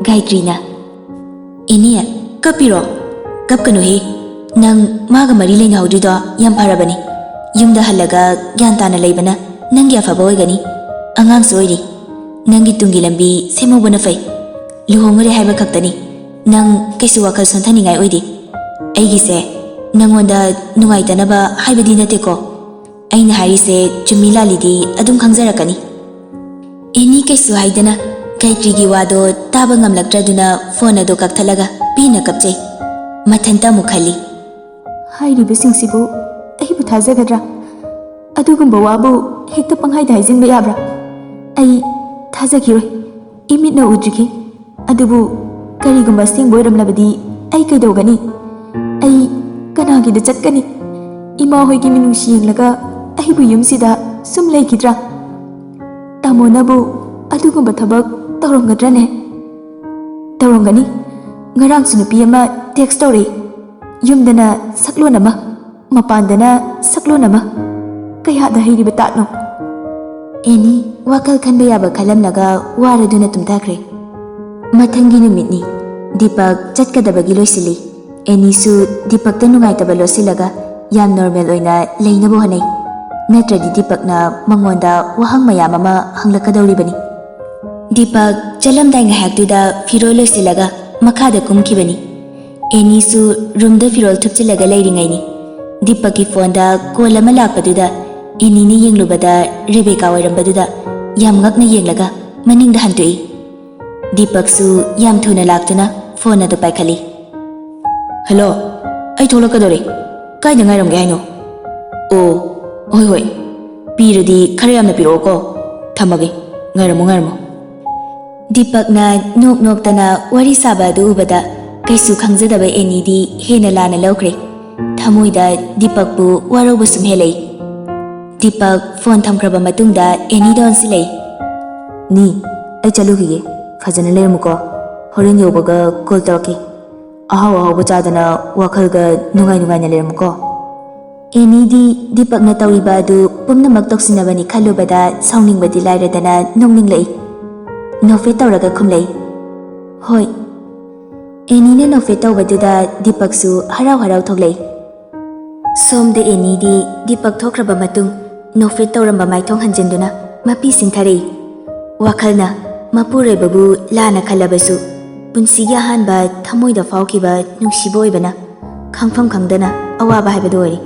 ꯒꯥꯌꯇ꯭ꯔꯤꯅ, "ꯑꯦꯅꯤ, ꯀꯞꯄꯤꯔꯣ? ꯀꯞꯀꯅꯨꯍꯦ꯫ ꯅꯪ ꯃꯥꯒ ꯃꯔꯤ ꯂꯩꯅꯍꯧꯗ꯭ꯔꯤꯗꯣ ꯌꯥꯝ ꯐꯔꯕꯅꯤ꯫ ꯌꯨꯝꯗ ꯍꯜꯂꯒ ꯒ꯭ꯌꯥꯟ ꯇꯥꯅ ꯂꯩꯕꯅ ꯅꯪꯒꯤ ꯑꯐꯕ ꯑꯣꯏꯒꯅꯤ꯫ ꯑꯉꯥꯡꯁꯨ ꯑꯣꯏꯔꯤ꯫ ꯅꯪꯒꯤ ꯇꯨꯡꯒꯤ ꯂꯝꯕꯤ ꯁꯦꯝꯍꯧꯕꯅ ꯐꯩ꯫ ꯂꯨꯍꯣꯡꯉꯨꯔꯦ ꯍꯥꯏꯕ ꯈꯛꯇꯅꯤ꯫ ꯅꯪ ꯀꯩꯁꯨ ꯋꯥꯈꯜ ꯁꯣꯟꯊꯅꯤꯡꯉꯥꯏ ꯑꯣꯏꯗꯦ꯫ ꯑꯩꯒꯤꯁꯦ ꯅꯉꯣꯟꯗ ꯅꯨꯡꯉꯥꯏꯇꯅꯕ ꯍꯥꯏꯕꯗꯤ ꯅꯠꯇꯦꯀꯣ꯫ ꯑꯩꯅ ꯍꯥꯏꯔꯤꯁꯦ ꯆꯨꯝꯃꯤ ꯂꯥꯜꯂꯤꯗꯤ ꯑꯗꯨꯝ ꯈꯪꯖꯔꯛꯀꯅꯤ꯫" ꯑꯦꯅꯤ ꯀꯩꯁꯨ ꯍꯥꯏꯗꯅ ꯒꯥꯌꯇ꯭ꯔꯤꯒꯤ ꯋꯥꯗꯣ ꯇꯥꯕ ꯉꯝꯂꯛꯇ꯭ꯔꯗꯨꯅ ꯐꯣꯟ ꯑꯗꯨ ꯀꯛꯊꯠꯂꯒ ꯄꯦꯟꯅ ꯀꯞꯆꯩ꯫ ꯃꯊꯟꯇ ꯑꯃꯨꯛ ꯈꯜꯂꯤ꯫ "ꯍꯥꯏꯔꯤꯕꯁꯤꯡꯁꯤꯕꯨ ꯑꯩꯕꯨ ꯊꯥꯖꯒꯗ꯭ꯔꯥ? ꯑꯗꯨꯒꯨꯝꯕ ꯋꯥꯕꯨ ꯍꯦꯛꯇ ꯄꯪꯍꯥꯏꯗ ꯍꯥꯏꯖꯤꯟꯕ ꯌꯥꯕ꯭ꯔꯥ? ꯑꯩ ꯊꯥꯖꯈꯤꯔꯣꯏ, ꯏꯃꯤꯠꯅ ꯎꯗ꯭ꯔꯤꯈꯩ꯫ ꯑꯗꯨꯕꯨ ꯀꯔꯤꯒꯨꯝꯕ ꯑꯁꯦꯡꯕ ꯑꯣꯏꯔꯝꯂꯕꯗꯤ ꯑꯩ ꯀꯩꯗꯧꯒꯅꯤ? ꯑꯩ ꯀꯅꯥꯒꯤꯗ ꯆꯠꯀꯅꯤ? ꯏꯃꯥ ꯍꯣꯏꯒꯤ ꯃꯤꯅꯨꯡꯁꯤ ꯌꯦꯡꯂꯒ ꯑꯩꯕꯨ ꯌꯨꯝꯁꯤꯗ ꯁꯨꯝ ꯂꯩꯈꯤꯗ꯭ꯔꯥ? ꯇꯥꯃꯣꯅꯕꯨ ꯑꯗꯨꯒꯨꯝꯕ ꯊꯕꯛ ꯇꯧꯔꯝꯒꯗ꯭ꯔꯅꯦ?" "ꯇꯧꯔꯝꯒꯅꯤ꯫ ꯉꯔꯥꯡꯁꯨ ꯅꯨꯄꯤ ꯑꯃ text ꯇꯧꯔꯛꯏ꯫ ꯌꯨꯝꯗꯅ ꯁꯛꯂꯣꯟ ꯑꯃ, ꯃꯄꯥꯟꯗꯅ ꯁꯛꯂꯣꯟ ꯑꯃ꯫ ꯀꯌꯥꯗ ꯍꯩꯔꯤꯕ ꯇꯥꯠꯅꯣ?" ꯑꯦꯅꯤ ꯋꯥꯈꯜ ꯈꯟꯕ ꯌꯥꯕ ꯈꯜꯂꯝꯂꯒ ꯋꯥꯔꯗꯨꯅ ꯇꯨꯝꯊꯈ꯭ꯔꯦ꯫ ꯃꯊꯪꯒꯤ ꯅꯨꯃꯤꯠꯅꯤ꯫ ꯗꯤꯄꯛ ꯆꯠꯀꯗꯕꯒꯤ ꯂꯣꯏꯁꯤꯜꯂꯤ꯫ ꯑꯦꯅꯤꯁꯨ ꯗꯤꯄꯛꯇ ꯅꯨꯡꯉꯥꯏꯇꯕ ꯂꯣꯠꯁꯤꯜꯂꯒ ꯌꯥꯝ ꯅꯣꯔꯃꯦꯜ ꯑꯣꯏꯅ ꯂꯩꯅꯕ ꯍꯣꯠꯅꯩ꯫ ꯅꯠꯇ꯭ꯔꯗꯤ ꯗꯤꯄꯛꯅ ꯃꯉꯣꯟꯗ ꯋꯥꯍꯪ ꯃꯌꯥꯝ ꯑꯃ ꯍꯪꯂꯛꯀꯗꯧꯔꯤꯕꯅꯤ꯫ ꯗꯤꯄꯛ ꯆꯠꯂꯝꯗꯥꯏ ꯉꯥꯏꯍꯥꯛꯇꯨꯗ ꯐꯤꯔꯣꯜ ꯂꯣꯏꯁꯤꯜꯂꯒ ꯃꯈꯥꯗ ꯀꯨꯝꯈꯤꯕꯅꯤ꯫ ꯑꯦꯅꯤꯁꯨ ꯔꯨꯝꯗ ꯐꯤꯔꯣꯜ ꯊꯨꯞꯆꯤꯜꯂꯒ ꯂꯩꯔꯤꯉꯩꯅꯤ꯫ ꯗꯤꯄꯛꯀꯤ ꯐꯣꯟꯗ ꯀꯣꯜ ꯑꯃ ꯂꯥꯛꯄꯗꯨꯗ ꯑꯦꯅꯤꯅ ꯌꯦꯡꯂꯨꯕꯗ ꯔꯦꯕꯦꯀꯥ ꯑꯣꯏꯔꯝꯕꯗꯨꯗ ꯌꯥꯝ ꯉꯛꯅ ꯌꯦꯡꯂꯒ ꯃꯅꯤꯡꯗ ꯍꯟꯗꯣꯛꯏ꯫ ꯗꯤꯄꯛꯁꯨ ꯌꯥꯝ ꯊꯨꯅ ꯂꯥꯛꯇꯨꯅ ꯐꯣꯟ ꯑꯗꯨ ꯄꯥꯏꯈꯠꯂꯤ꯫ "ꯍꯜꯂꯣ, ꯑꯩ ꯊꯣꯛꯂꯛꯀꯗꯧꯔꯦ꯫ ꯀꯥꯏꯗ ꯉꯥꯏꯔꯝꯒꯦ ꯍꯥꯏꯅꯣ?" "ꯑꯣ, ꯍꯣꯏ ꯍꯣꯏ꯫ ꯄꯤꯔꯗꯤ ꯈꯔ ꯌꯥꯝꯅ ꯄꯤꯔꯛꯑꯣꯀꯣ꯫ ꯊꯝꯃꯒꯦ꯫ ꯉꯥꯏꯔꯝꯃꯣ, ꯉꯥꯏꯔꯝꯃꯣ꯫" ꯗꯤꯄꯛꯅ ꯅꯣꯛ ꯅꯣꯛꯇꯅ ꯋꯥꯔꯤ ꯁꯥꯕ ꯑꯗꯨ ꯎꯕꯗ ꯀꯩꯁꯨ ꯈꯪꯖꯗꯕ ꯑꯦꯅꯤꯗꯤ ꯍꯦꯟꯅ ꯂꯥꯟꯅ ꯂꯧꯈ꯭ꯔꯦ꯫ ꯊꯃꯣꯏꯗ ꯗꯤꯄꯛꯄꯨ ꯋꯥꯔꯧꯕ ꯁꯨꯝ ꯍꯦꯜꯂꯛꯏ꯫ ꯗꯤꯄꯛ ꯐꯣꯟ ꯊꯝꯈ꯭ꯔꯕ ꯃꯇꯨꯡꯗ ꯑꯦꯅꯤꯗ ꯑꯣꯟꯁꯤꯜꯂꯛꯏ꯫ "ꯅꯤ, ꯑꯩ ꯆꯠꯂꯨꯈꯤꯒꯦ꯫ ꯐꯖꯅ ꯂꯩꯔꯝꯃꯨꯀꯣ꯫ ꯍꯣꯔꯦꯟ ꯌꯧꯕꯒ ꯀꯣꯜ ꯇꯧꯔꯛꯀꯦ꯫ ꯑꯍꯥꯎ ꯑꯍꯥꯎꯕ ꯆꯥꯗꯅ ꯋꯥꯈꯜꯒ ꯅꯨꯡꯉꯥꯏ ꯅꯨꯡꯉꯥꯏꯅ ꯂꯩꯔꯝꯃꯨꯀꯣ꯫" ꯑꯦꯅꯤꯗꯤ ꯗꯤꯄꯛꯅ ꯇꯧꯔꯤꯕ ꯑꯗꯨ ꯄꯨꯝꯅꯃꯛ ꯇꯧꯁꯤꯟꯅꯕꯅꯤ ꯈꯜꯂꯨꯕꯗ ꯁꯥꯎꯅꯤꯡꯕꯗꯤ ꯂꯥꯏꯔꯗꯅ ꯅꯣꯛꯅꯤꯡꯂꯛꯏ꯫ ꯅꯣꯛꯐꯦꯠ ꯇꯧꯔꯒ ꯈꯨꯝꯂꯛꯏ, "ꯍꯣꯏ꯫" ꯑꯦꯅꯤꯅ ꯅꯣꯛꯐꯦꯠ ꯇꯧꯕꯗꯨꯗ ꯗꯤꯄꯛꯁꯨ ꯍꯔꯥꯎ ꯍꯔꯥꯎ ꯊꯣꯛꯂꯛꯏ꯫ ꯁꯣꯝꯗ ꯑꯦꯅꯤꯗꯤ ꯗꯤꯄꯛ ꯊꯣꯛꯈ꯭ꯔꯕ ꯃꯇꯨꯡ ꯅꯣꯛꯐꯦꯠ ꯇꯧꯔꯝꯕ ꯃꯥꯏꯊꯣꯡ ꯍꯟꯖꯤꯟꯗꯨꯅ ꯃꯄꯤ ꯁꯤꯡꯊꯔꯛꯏ꯫ ꯋꯥꯈꯜꯅ ꯃꯄꯨꯔꯣꯏꯕꯕꯨ ꯂꯥꯟꯅ ꯈꯜꯂꯕꯁꯨ ꯄꯨꯟꯁꯤꯒꯤ ꯑꯍꯥꯟꯕ ꯊꯃꯣꯏꯗ ꯐꯥꯎꯈꯤꯕ ꯅꯨꯡꯁꯤꯕ ꯑꯣꯏꯕꯅ ꯈꯪꯐꯝ ꯈꯪꯗꯅ ꯑꯋꯥꯕ ꯍꯥꯏꯕꯗꯨ ꯑꯣꯏꯔꯦ꯫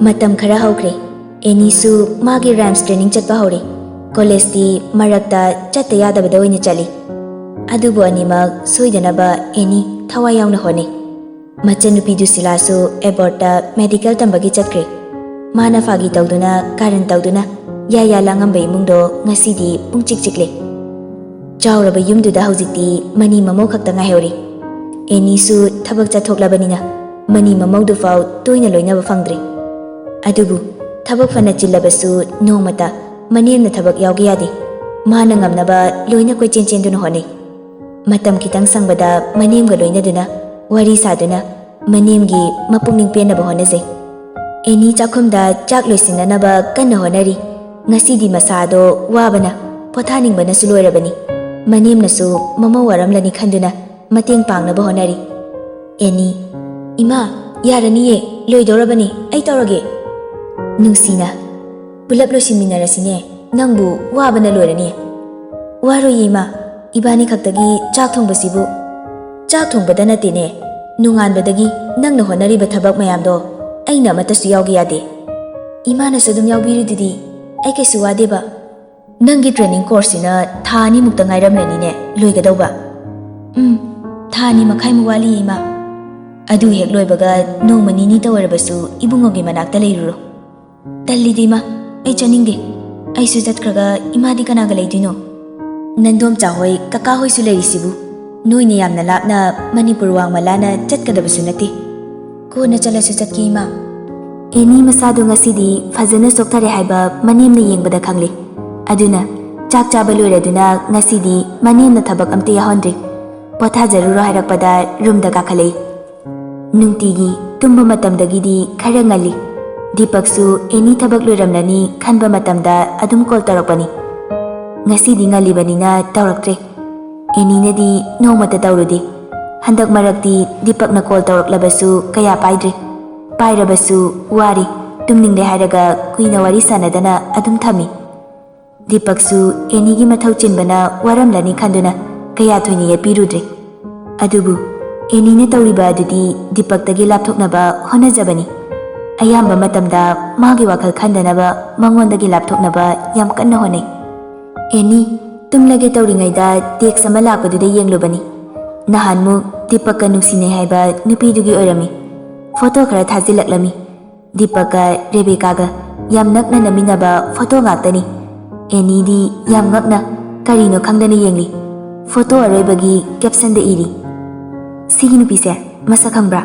ꯃꯇꯝ ꯈꯔ ꯍꯧꯈ꯭ꯔꯦ꯫ ꯑꯦꯅꯤꯁꯨ ꯃꯥꯒꯤ ꯔꯥꯏꯝꯁ ꯇ꯭ꯔꯦꯅꯤꯡ ꯆꯠꯄ ꯍꯧꯔꯦ꯫ ꯀꯣꯂꯦꯖꯇꯤ ꯃꯔꯛꯇ ꯆꯠꯇ ꯌꯥꯗꯕꯗ ꯑꯣꯏꯅ ꯆꯠꯂꯤ꯫ ꯑꯗꯨꯕꯨ ꯑꯅꯤꯃꯛ ꯁꯣꯏꯗꯅꯕ ꯑꯦꯅꯤ ꯊꯋꯥꯏ ꯌꯥꯎꯅ ꯍꯣꯠꯅꯩ꯫ ꯃꯆꯟꯅꯨꯄꯤ ꯗꯨꯁꯤꯂꯥꯁꯨ ꯑꯦꯕꯣꯔꯠꯇ ꯃꯦꯗꯤꯀꯦꯜ ꯇꯝꯕꯒꯤ ꯆꯠꯈ꯭ꯔꯦ꯫ ꯃꯥꯅ ꯐꯥꯒꯤ ꯇꯧꯗꯨꯅ, ꯀꯥꯔꯟ ꯇꯧꯗꯨꯅ ꯌꯥ ꯌꯥ ꯂꯥꯡꯉꯝꯕ ꯏꯃꯨꯡꯗꯣ ꯉꯁꯤꯗꯤ ꯄꯨꯡꯆꯤꯛ ꯆꯤꯛꯂꯦ꯫ ꯆꯥꯎꯔꯕ ꯌꯨꯝꯗꯨꯗ ꯍꯧꯖꯤꯛꯇꯤ ꯃꯅꯤ ꯃꯃꯧ ꯈꯛꯇ ꯉꯥꯏꯍꯧꯔꯤ꯫ ꯑꯦꯅꯤꯁꯨ ꯊꯕꯛ ꯆꯠꯊꯣꯛꯂꯕꯅꯤꯅ ꯃꯅꯤ ꯃꯃꯧꯗꯨꯐꯥꯎ ꯇꯣꯏꯅ ꯂꯣꯏꯅꯕ ꯐꯪꯗ꯭ꯔꯦ꯫ ꯑꯗꯨꯕꯨ ꯊꯕꯛ ꯐꯅ ꯆꯤꯜꯂꯕꯁꯨ ꯅꯣꯡꯃꯇ ꯃꯅꯦꯝꯅ ꯊꯕꯛ ꯌꯥꯎꯒꯦ ꯌꯥꯗꯦ꯫ ꯃꯥꯅ ꯉꯝꯅꯕ ꯂꯣꯏꯅ ꯀꯣꯏꯆꯦꯟ ꯆꯦꯟꯗꯨꯅ ꯍꯣꯠꯅꯩ꯫ ꯃꯇꯝ ꯈꯤꯇꯪ ꯁꯪꯕꯗ ꯃꯅꯦꯝꯒ ꯂꯣꯏꯅꯗꯨꯅ ꯋꯥꯔꯤ ꯁꯥꯗꯨꯅ ꯃꯅꯦꯝꯒꯤ ꯃꯄꯨꯛꯅꯤꯡ ꯄꯦꯟꯅꯕ ꯍꯣꯠꯅꯖꯩ꯫ ꯑꯦꯅꯤ ꯆꯥꯛꯈꯨꯝꯗ ꯆꯥꯛ ꯂꯣꯏꯁꯤꯟꯅꯅꯕ ꯀꯟꯅ ꯍꯣꯠꯅꯔꯤ꯫ ꯉꯁꯤꯗꯤ ꯃꯁꯥꯗꯣ ꯋꯥꯕꯅ ꯄꯣꯊꯥꯅꯤꯡꯕꯅꯁꯨ ꯂꯣꯏꯔꯕꯅꯤ꯫ ꯃꯅꯦꯝꯅꯁꯨ ꯃꯃꯧ ꯋꯥꯔꯝꯂꯅꯤ ꯈꯟꯗꯨꯅ ꯃꯇꯦꯡ ꯄꯥꯡꯅꯕ ꯍꯣꯠꯅꯔꯤ꯫ ꯑꯦꯅꯤ, "ꯏꯃꯥ, ꯌꯥꯔꯅꯤꯌꯦ, ꯂꯣꯏꯗꯧꯔꯕꯅꯤ, ꯑꯩ ꯇꯧꯔꯒꯦ꯫" ꯅꯨꯡꯁꯤꯅ, "ꯄꯨꯂꯞ ꯂꯣꯏꯁꯤꯟꯃꯤꯟꯅꯔꯁꯤꯅꯦ, ꯅꯪꯕꯨ ꯋꯥꯕꯅ ꯂꯣꯏꯔꯅꯤ꯫" "ꯋꯥꯔꯣꯏꯌꯦ ꯏꯃꯥ, ꯏꯕꯥꯅꯤ ꯈꯛꯇꯒꯤ ꯆꯥꯛ ꯊꯣꯡꯕꯁꯤꯕꯨ꯫" "ꯆꯥꯛ ꯊꯣꯡꯕꯗ ꯅꯠꯇꯦꯅꯦ, ꯅꯣꯡꯉꯥꯟꯕꯗꯒꯤ ꯅꯪꯅ ꯍꯣꯠꯅꯔꯤꯕ ꯊꯕꯛ ꯃꯌꯥꯝꯗꯣ ꯑꯩꯅ ꯑꯃꯠꯇꯁꯨ ꯌꯥꯎꯒꯦ ꯌꯥꯗꯦ꯫ ꯏꯃꯥꯅꯁꯨ ꯑꯗꯨꯝ ꯌꯥꯎꯕꯤꯔꯤꯗꯨꯗꯤ, ꯑꯩ ꯀꯩꯁꯨ ꯋꯥꯗꯦꯕ꯫" "ꯅꯪꯒꯤ training course ꯁꯤꯅ ꯊꯥ ꯑꯅꯤꯃꯨꯛꯇ ꯉꯥꯏꯔꯝꯂꯅꯤꯅꯦ ꯂꯣꯏꯒꯗꯧꯕ?" "ꯎꯝ, ꯊꯥ ꯑꯅꯤ ꯃꯈꯥꯏꯃꯨꯛ ꯋꯥꯠꯂꯤꯌꯦ ꯏꯃꯥ꯫" "ꯑꯗꯨ ꯍꯦꯛ ꯂꯣꯏꯕꯒ ꯅꯣꯡꯃ ꯅꯤꯅꯤꯇ ꯑꯣꯏꯔꯕꯁꯨ ꯏꯕꯨꯡꯉꯣꯒꯤ ꯃꯅꯥꯛꯇ ꯂꯩꯔꯨꯔꯣ꯫" "ꯇꯜꯂꯤꯗꯤ ꯏꯃꯥ, ꯑꯩ ꯆꯠꯅꯤꯡꯗꯦ꯫ ꯑꯩꯁꯨ ꯆꯠꯈ꯭ꯔꯒ ꯏꯃꯥꯗꯤ ꯀꯅꯥꯒ ꯂꯩꯗꯣꯏꯅꯣ? ꯅꯟꯗꯣꯝꯆꯥ ꯍꯣꯏ, ꯀꯀꯥ ꯍꯣꯏꯁꯨ ꯂꯩꯔꯤꯁꯤꯕꯨ꯫ ꯅꯣꯏꯅ ꯌꯥꯝꯅ ꯂꯥꯞꯅ ꯃꯅꯤꯄꯨꯔ ꯋꯥꯡꯃ ꯂꯥꯟꯅ ꯆꯠꯀꯗꯕꯁꯨ ꯅꯠꯇꯦ꯫" "ꯀꯣꯟꯅ ꯆꯠꯂꯁꯨ ꯆꯠꯀꯦ ꯏꯃꯥ꯫" ꯑꯦꯅꯤ ꯃꯁꯥꯗꯣ ꯉꯁꯤꯗꯤ ꯐꯖꯅ ꯆꯣꯛꯊꯔꯦ ꯍꯥꯏꯕ ꯃꯅꯦꯝꯅ ꯌꯦꯡꯕꯗ ꯈꯪꯂꯦ꯫ ꯑꯗꯨꯅ ꯆꯥꯛ ꯆꯥꯕ ꯂꯣꯏꯔꯗꯨꯅ ꯉꯁꯤꯗꯤ ꯃꯅꯦꯝꯅ ꯊꯕꯛ ꯑꯝꯇ ꯌꯥꯎꯍꯟꯗ꯭ꯔꯦ꯫ ꯄꯣꯊꯥꯖꯔꯨꯔꯣ ꯍꯥꯏꯔꯛꯄꯗ ꯔꯨꯝꯗ ꯀꯥꯈꯠꯂꯛꯏ꯫ ꯅꯨꯡꯇꯤꯒꯤ ꯇꯨꯝꯕ ꯃꯇꯝꯗꯒꯤꯗꯤ ꯈꯔ ꯉꯜꯂꯤ꯫ ꯗꯤꯄꯛꯁꯨ ꯑꯦꯅꯤ ꯊꯕꯛ ꯂꯣꯏꯔꯝꯂꯅꯤ ꯈꯟꯕ ꯃꯇꯝꯗ ꯑꯗꯨꯝ ꯀꯣꯜ ꯇꯧꯔꯛꯄꯅꯤ꯫ ꯉꯁꯤꯗꯤ ꯉꯜꯂꯤꯕꯅꯤꯅ ꯇꯧꯔꯛꯇ꯭ꯔꯦ꯫ ꯑꯦꯅꯤꯅꯗꯤ ꯅꯣꯡꯃꯇ ꯇꯧꯔꯨꯗꯦ꯫ ꯍꯟꯗꯛ ꯃꯔꯛꯇꯤ ꯗꯤꯄꯛꯅ ꯀꯣꯜ ꯇꯧꯔꯛꯂꯕꯁꯨ ꯀꯌꯥ ꯄꯥꯏꯗ꯭ꯔꯦ꯫ ꯄꯥꯏꯔꯕꯁꯨ ꯋꯥꯔꯤ, ꯇꯨꯝꯅꯤꯡꯂꯦ ꯍꯥꯏꯔꯒ ꯀꯨꯏꯅ ꯋꯥꯔꯤ ꯁꯥꯟꯅꯗꯅ ꯑꯗꯨꯝ ꯊꯝꯃꯤ꯫ ꯗꯤꯄꯛꯁꯨ ꯑꯦꯅꯤꯒꯤ ꯃꯊꯧ ꯆꯤꯟꯕꯅ ꯋꯥꯔꯝꯂꯅꯤ ꯈꯟꯗꯨꯅ ꯀꯌꯥ ꯊꯣꯏꯅ ꯌꯦꯠꯄꯤꯔꯨꯗ꯭ꯔꯦ꯫ ꯑꯗꯨꯕꯨ ꯑꯦꯅꯤꯅ ꯇꯧꯔꯤꯕ ꯑꯗꯨꯗꯤ ꯗꯤꯄꯛꯇꯒꯤ ꯂꯥꯞꯊꯣꯛꯅꯕ ꯍꯣꯠꯅꯖꯕꯅꯤ꯫ ꯑꯌꯥꯝꯕ ꯃꯇꯝꯗ ꯃꯥꯒꯤ ꯋꯥꯈꯜ ꯈꯟꯗꯅꯕ ꯃꯉꯣꯟꯗꯒꯤ ꯂꯥꯞꯊꯣꯛꯅꯕ ꯌꯥꯝ ꯀꯟꯅ ꯍꯣꯠꯅꯩ꯫ ꯑꯦꯅꯤ, ꯇꯨꯝꯂꯒꯦ ꯇꯧꯔꯤꯉꯩꯗ text ꯑꯃ ꯂꯥꯛꯄꯗꯨꯗ ꯌꯦꯡꯂꯨꯕꯅꯤ꯫ ꯅꯍꯥꯟꯃꯨꯛ ꯗꯤꯄꯛꯀ ꯅꯨꯡꯁꯤꯅꯩ ꯍꯥꯏꯕ ꯅꯨꯄꯤꯗꯨꯒꯤ ꯑꯣꯏꯔꯝꯃꯤ꯫ ꯐꯣꯇꯣ ꯈꯔ ꯊꯥꯖꯤꯜꯂꯛꯂꯝꯃꯤ꯫ ꯗꯤꯄꯛꯀ ꯔꯦꯕꯦꯀꯥꯒ ꯌꯥꯝ ꯅꯛꯅ ꯅꯝꯃꯤꯟꯅꯕ ꯐꯣꯇꯣ ꯉꯥꯛꯇꯅꯤ꯫ ꯑꯦꯅꯤꯗꯤ ꯌꯥꯝ ꯉꯛꯅ ꯀꯔꯤꯅꯣ ꯈꯪꯗꯅ ꯌꯦꯡꯂꯤ꯫ ꯐꯣꯇꯣ ꯑꯔꯣꯏꯕꯒꯤ captionꯗ ꯏꯔꯤ, "ꯁꯤꯒꯤ ꯅꯨꯄꯤꯁꯦ ꯃꯁꯛ ꯈꯪꯕ꯭ꯔꯥ?"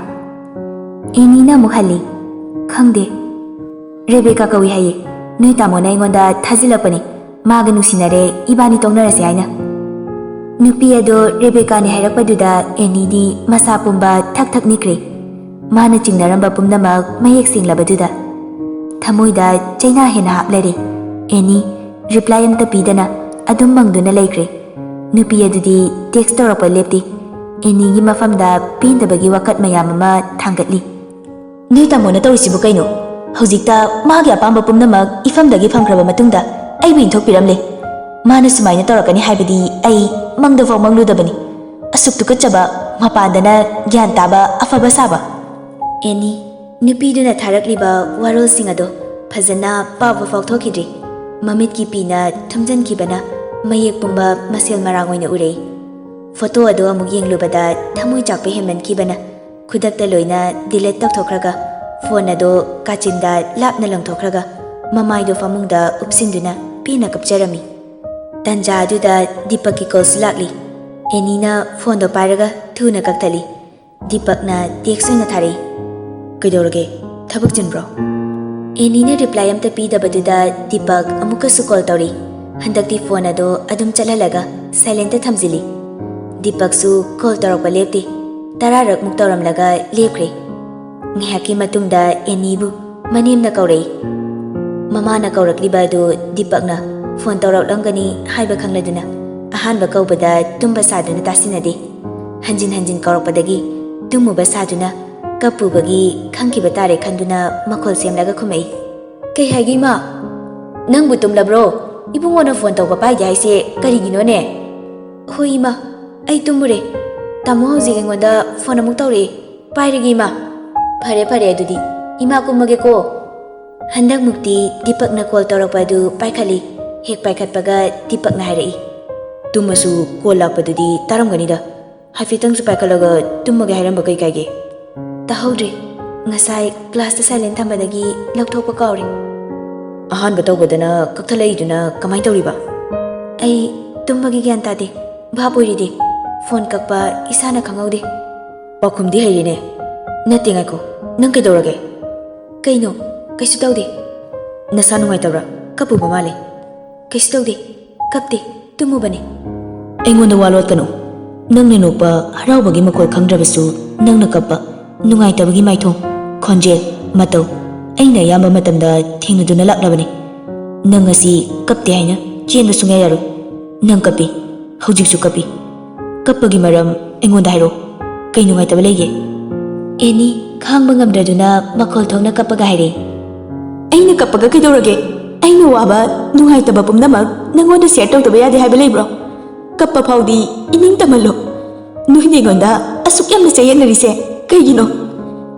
ꯑꯦꯅꯤꯅ ꯑꯃꯨꯛ ꯍꯜꯂꯤ, "ꯈꯪꯗꯦ꯫ ꯔꯦꯕꯦꯀꯥ ꯀꯧꯏ ꯍꯥꯏꯌꯦ꯫ ꯅꯣꯏ ꯇꯥꯃꯣꯅ ꯑꯩꯉꯣꯟꯗ ꯊꯥꯖꯤꯜꯂꯛꯄꯅꯦ꯫ ꯃꯥꯒ ꯅꯨꯡꯁꯤꯅꯔꯦ, ꯏꯕꯥꯅꯤ ꯇꯣꯛꯅꯔꯁꯦ ꯍꯥꯏꯅ꯫" ꯅꯨꯄꯤ ꯑꯗꯣ ꯔꯦꯕꯦꯀꯥꯅꯦ ꯍꯥꯏꯔꯛꯄꯗꯨꯗ ꯑꯦꯅꯤꯗꯤ ꯃꯁꯥ ꯄꯨꯝꯕ ꯊꯛ ꯊꯛ ꯅꯤꯛꯈ꯭ꯔꯦ꯫ ꯃꯥꯅ ꯆꯤꯡꯅꯔꯝꯕ ꯄꯨꯝꯅꯃꯛ ꯃꯌꯦꯛ ꯁꯦꯡꯂꯕꯗꯨꯗ ꯊꯃꯣꯏꯗ ꯆꯩꯅꯥ ꯍꯦꯟꯅ ꯍꯥꯞꯂꯔꯦ꯫ ꯑꯦꯅꯤ ꯔꯤꯄ꯭ꯂꯥꯏ ꯑꯝꯇ ꯄꯤꯗꯅ ꯑꯗꯨꯝ ꯃꯪꯗꯨꯅ ꯂꯩꯈ꯭ꯔꯦ꯫ ꯅꯨꯄꯤ ꯑꯗꯨꯗꯤ ꯇꯦꯛꯁ ꯇꯧꯔꯛꯄ ꯂꯦꯞꯇꯦ꯫ ꯑꯦꯅꯤꯒꯤ ꯃꯐꯝꯗ ꯄꯦꯟꯗꯕꯒꯤ ꯋꯥꯀꯠ ꯃꯌꯥꯝ ꯑꯃ ꯊꯥꯡꯒꯠꯂꯤ꯫ "ꯅꯣꯏ ꯇꯥꯃꯣꯅ ꯇꯧꯔꯤꯁꯤꯕꯨ ꯀꯩꯅꯣ? ꯍꯧꯖꯤꯛꯇ ꯃꯥꯒꯤ ꯑꯄꯥꯝꯕ ꯄꯨꯝꯅꯃꯛ ꯏꯐꯝꯗꯒꯤ ꯐꯪꯈ꯭ꯔꯕ ꯃꯇꯨꯡꯗ ꯑꯩꯕꯨ ꯏꯟꯊꯣꯛꯄꯤꯔꯝꯂꯦ꯫ ꯃꯥꯅ ꯁꯨꯃꯥꯏꯅ ꯇꯧꯔꯛꯀꯅꯤ ꯍꯥꯏꯕꯗꯤ ꯑꯩ ꯃꯪꯗꯐꯥꯎ ꯃꯪꯂꯨꯗꯕꯅꯤ꯫ ꯑꯁꯨꯛ ꯇꯨꯀꯠꯆꯕ, ꯃꯄꯥꯟꯗꯅ ꯒ꯭ꯌꯥꯟ ꯇꯥꯕ ꯑꯐꯕ ꯁꯥꯕ꯫" ꯑꯦꯅꯤ, ꯅꯨꯄꯤꯗꯨꯅ ꯊꯥꯔꯛꯂꯤꯕ ꯋꯥꯔꯣꯜꯁꯤꯡ ꯑꯗꯣ ꯐꯖꯅ ꯄꯥꯕ ꯐꯥꯎꯊꯣꯛꯈꯤꯗ꯭ꯔꯤ꯫ ꯃꯃꯤꯠꯀꯤ ꯄꯤꯅ ꯊꯨꯝꯖꯤꯟꯈꯤꯕꯅ ꯃꯌꯦꯛ ꯄꯨꯝꯕ ꯃꯁꯦꯜ ꯃꯔꯥꯡ ꯑꯣꯏꯅ ꯎꯔꯛꯏ꯫ ꯐꯣꯇꯣ ꯑꯗꯣ ꯑꯃꯨꯛ ꯌꯦꯡꯂꯨꯕꯗ ꯊꯃꯣꯏ ꯆꯥꯛꯄ ꯍꯦꯟꯃꯟꯈꯤꯕꯅ ꯈꯨꯗꯛꯇ ꯂꯣꯏꯅ ꯗꯤꯂꯦꯠ ꯇꯧꯊꯣꯛꯈ꯭ꯔꯒ ꯐꯣꯟ ꯑꯗꯣ ꯀꯥꯆꯤꯟꯗ ꯂꯥꯞꯅ ꯂꯪꯊꯣꯛꯈ꯭ꯔꯒ ꯃꯃꯥꯏꯗꯣ ꯐꯃꯨꯡꯗ ꯎꯞꯁꯤꯟꯗꯨꯅ ꯄꯦꯟꯅ ꯀꯞꯆꯔꯝꯃꯤ꯫ ꯇꯟꯖꯥ ꯑꯗꯨꯗ ꯗꯤꯄꯛꯀꯤ ꯀꯣꯜꯁꯨ ꯂꯥꯛꯂꯤ꯫ ꯑꯦꯅꯤꯅ ꯐꯣꯟꯗꯣ ꯄꯥꯏꯔꯒ ꯊꯨꯅ ꯀꯛꯊꯠꯂꯤ꯫ ꯗꯤꯄꯛꯅ ꯇꯦꯛꯁ ꯑꯣꯏꯅ ꯊꯥꯔꯛꯏ꯫ "ꯀꯩꯗꯧꯔꯒꯦ? ꯊꯕꯛ ꯆꯤꯟꯕ꯭ꯔꯣ?" ꯑꯦꯅꯤꯅ ꯔꯤꯄ꯭ꯂꯥꯏ ꯑꯝꯇ ꯄꯤꯗꯕꯗꯨꯗ ꯗꯤꯄꯛ ꯑꯃꯨꯛꯀꯁꯨ ꯀꯣꯜ ꯇꯧꯔꯤ꯫ ꯍꯟꯗꯛꯇꯤ ꯐꯣꯟ ꯑꯗꯣ ꯑꯗꯨꯝ ꯆꯠꯍꯜꯂꯒ ꯁꯥꯏꯂꯦꯟꯇ ꯊꯝꯖꯤꯜꯂꯤ꯫ ꯗꯤꯄꯛꯁꯨ ꯀꯣꯜ ꯇꯧꯔꯛꯄ ꯂꯦꯞꯇꯦ꯫ ꯇꯔꯥꯔꯛꯃꯨꯛ ꯇꯧꯔꯝꯂꯒ ꯂꯦꯞꯈ꯭ꯔꯦ꯫ ꯉꯥꯏꯍꯥꯛꯀꯤ ꯃꯇꯨꯡꯗ ꯑꯦꯅꯤꯕꯨ ꯃꯅꯦꯝꯅ ꯀꯧꯔꯛꯏ꯫ ꯃꯃꯥꯅ ꯀꯧꯔꯛꯂꯤꯕ ꯑꯗꯨ ꯗꯤꯄꯛꯅ ꯐꯣꯟ ꯇꯧꯔꯛꯂꯝꯒꯅꯤ ꯍꯥꯏꯕ ꯈꯪꯂꯗꯨꯅ ꯑꯍꯥꯟꯕ ꯀꯧꯕꯗ ꯇꯨꯝꯕ ꯁꯥꯗꯨꯅ ꯇꯥꯁꯤꯟꯅꯗꯦ꯫ ꯍꯟꯖꯤꯟ ꯍꯟꯖꯤꯟ ꯀꯧꯔꯛꯄꯗꯒꯤ ꯇꯨꯝꯃꯨꯕ ꯁꯥꯗꯨꯅ ꯀꯞꯄꯨꯕꯒꯤ ꯈꯪꯈꯤꯕ ꯇꯥꯔꯦ ꯈꯟꯗꯨꯅ ꯃꯈꯣꯜ ꯁꯦꯝꯂꯒ ꯈꯨꯝꯃꯛꯏ꯫ "ꯀꯩ ꯍꯥꯏꯒꯦ ꯏꯃꯥ? ꯅꯪꯕꯨ ꯇꯨꯝꯂꯕ꯭ꯔꯣ? ꯏꯕꯨꯡꯉꯣꯅ ꯐꯣꯟ ꯇꯧꯕ ꯄꯥꯏꯗꯦ ꯍꯥꯏꯁꯦ ꯀꯔꯤꯒꯤꯅꯣꯅꯦ?" "ꯍꯣꯏ ꯏꯃꯥ, ꯑꯩ ꯇꯨꯝꯃꯨꯔꯦ꯫ ꯇꯥꯃꯣ ꯍꯧꯖꯤꯛ ꯑꯩꯉꯣꯟꯗ ꯐꯣꯟ ꯑꯃꯨꯛ ꯇꯧꯔꯛꯑꯦ꯫ ꯄꯥꯏꯔꯒꯦ ꯏꯃꯥ꯫ ꯐꯔꯦ ꯐꯔꯦ, ꯑꯗꯨꯗꯤ ꯏꯃꯥ ꯀꯨꯝꯃꯒꯦꯀꯣ꯫" ꯍꯟꯗꯛꯃꯨꯛꯇꯤ ꯗꯤꯄꯛꯅ ꯀꯣꯜ ꯇꯧꯔꯛꯄ ꯑꯗꯨ ꯄꯥꯏꯈꯠꯂꯤ꯫ ꯍꯦꯛ ꯄꯥꯏꯈꯠꯄꯒ ꯗꯤꯄꯛꯅ ꯍꯥꯏꯔꯛꯏ꯫ "ꯇꯨꯝꯃꯁꯨ ꯀꯣꯜ ꯂꯥꯛꯄꯗꯨꯗꯤ ꯇꯥꯔꯝꯒꯅꯤꯗ꯫ ꯍꯥꯏꯐꯦꯠꯇꯪꯁꯨ ꯄꯥꯏꯈꯠꯂꯒ ꯇꯨꯝꯃꯒꯦ ꯍꯥꯏꯔꯝꯕ ꯀꯩ ꯀꯥꯏꯒꯦ?" "ꯇꯥꯍꯧꯗ꯭ꯔꯦ꯫ ꯉꯁꯥꯏ ꯀ꯭ꯂꯥꯁꯇ ꯁꯥꯏꯂꯦꯟ ꯊꯝꯕꯗꯒꯤ ꯂꯧꯊꯣꯛꯄ ꯀꯥꯎꯔꯦ꯫" "ꯑꯍꯥꯟꯕ ꯇꯧꯕꯗꯅ ꯀꯛꯊꯠꯂꯛꯏꯗꯨꯅ ꯀꯃꯥꯏꯅ ꯇꯧꯔꯤꯕ?" "ꯑꯩ ꯇꯨꯝꯕꯒꯤ ꯒ꯭ꯌꯥꯟ ꯇꯥꯗꯦ꯫ ꯚꯥꯞ ꯑꯣꯏꯔꯨꯗꯦ꯫ ꯐꯣꯟ ꯀꯛꯄ ꯏꯁꯥꯅ ꯈꯪꯍꯧꯗꯦ꯫" "ꯄꯥꯎꯈꯨꯝꯗꯤ ꯍꯩꯔꯦꯅꯦ꯫ ꯅꯠꯇꯦ, ꯉꯥꯏꯈꯣ꯫ ꯅꯪ ꯀꯩꯗꯧꯔꯒꯦ?" "ꯀꯩꯅꯣ? ꯀꯩꯁꯨ ꯇꯧꯗꯦ꯫" "ꯅꯁꯥ ꯅꯨꯡꯉꯥꯏꯇꯕ꯭ꯔꯥ? ꯀꯞꯄꯨꯕ ꯃꯥꯜꯂꯦ꯫" "ꯀꯩꯁꯨ ꯇꯧꯗꯦ꯫ ꯀꯞꯇꯦ꯫ ꯇꯨꯝꯃꯨꯕꯅꯦ꯫" "ꯑꯩꯉꯣꯟꯗ ꯋꯥ ꯂꯣꯠꯀꯅꯨ꯫ ꯅꯪꯅ ꯅꯣꯛꯄ ꯍꯔꯥꯎꯕꯒꯤ ꯃꯈꯣꯜ ꯈꯪꯗ꯭ꯔꯕꯁꯨ ꯅꯪꯅ ꯀꯞꯄ ꯅꯨꯡꯉꯥꯏꯇꯕꯒꯤ ꯃꯥꯏꯊꯣꯡ, ꯈꯣꯟꯖꯦꯜ, ꯃꯇꯧ ꯑꯩꯅ ꯑꯌꯥꯝꯕ ꯃꯇꯝꯗ ꯊꯦꯡꯅꯗꯨꯅ ꯂꯥꯛꯂꯕꯅꯤ꯫ ꯅꯪ ꯉꯁꯤ ꯀꯞꯇꯦ ꯍꯥꯏꯅ ꯆꯦꯟꯕ ꯁꯨꯡꯌꯥ ꯌꯥꯔꯣꯏ꯫ ꯅꯪ ꯀꯞꯄꯤ, ꯍꯧꯖꯤꯛꯁꯨ ꯀꯞꯄꯤ꯫ ꯀꯞꯄꯒꯤ ꯃꯔꯝ ꯑꯩꯉꯣꯟꯗ ꯍꯥꯏꯔꯛꯑꯣ꯫ ꯀꯩ ꯅꯨꯡꯉꯥꯏꯇꯕ ꯂꯩꯒꯦ? ꯑꯦꯅꯤ ꯈꯥꯡꯕ ꯉꯝꯗ꯭ꯔꯗꯨꯅ ꯃꯈꯣꯜ ꯊꯣꯛꯅ ꯀꯞꯄꯒ ꯍꯥꯏꯔꯛꯏ꯫ ꯑꯩꯅ ꯀꯞꯄꯒ ꯀꯩꯗꯧꯔꯒꯦ? ꯑꯩꯅ ꯋꯥꯕ, ꯅꯨꯡꯉꯥꯏꯇꯕ ꯄꯨꯝꯅꯃꯛ ꯅꯪꯉꯣꯟꯗ ꯁꯤꯌꯔ ꯇꯧꯗꯕ ꯌꯥꯗꯦ ꯍꯥꯏꯕ ꯂꯩꯕ꯭ꯔꯣ? ꯀꯞꯄ ꯐꯥꯎꯗꯤ ꯏꯅꯤꯡ ꯇꯝꯍꯜꯂꯣ꯫ ꯅꯣꯏꯅ ꯑꯩꯉꯣꯟꯗ ꯑꯁꯨꯛ ꯌꯥꯝꯅ ꯆꯌꯦꯠꯅꯔꯤꯁꯦ ꯀꯩꯒꯤꯅꯣ?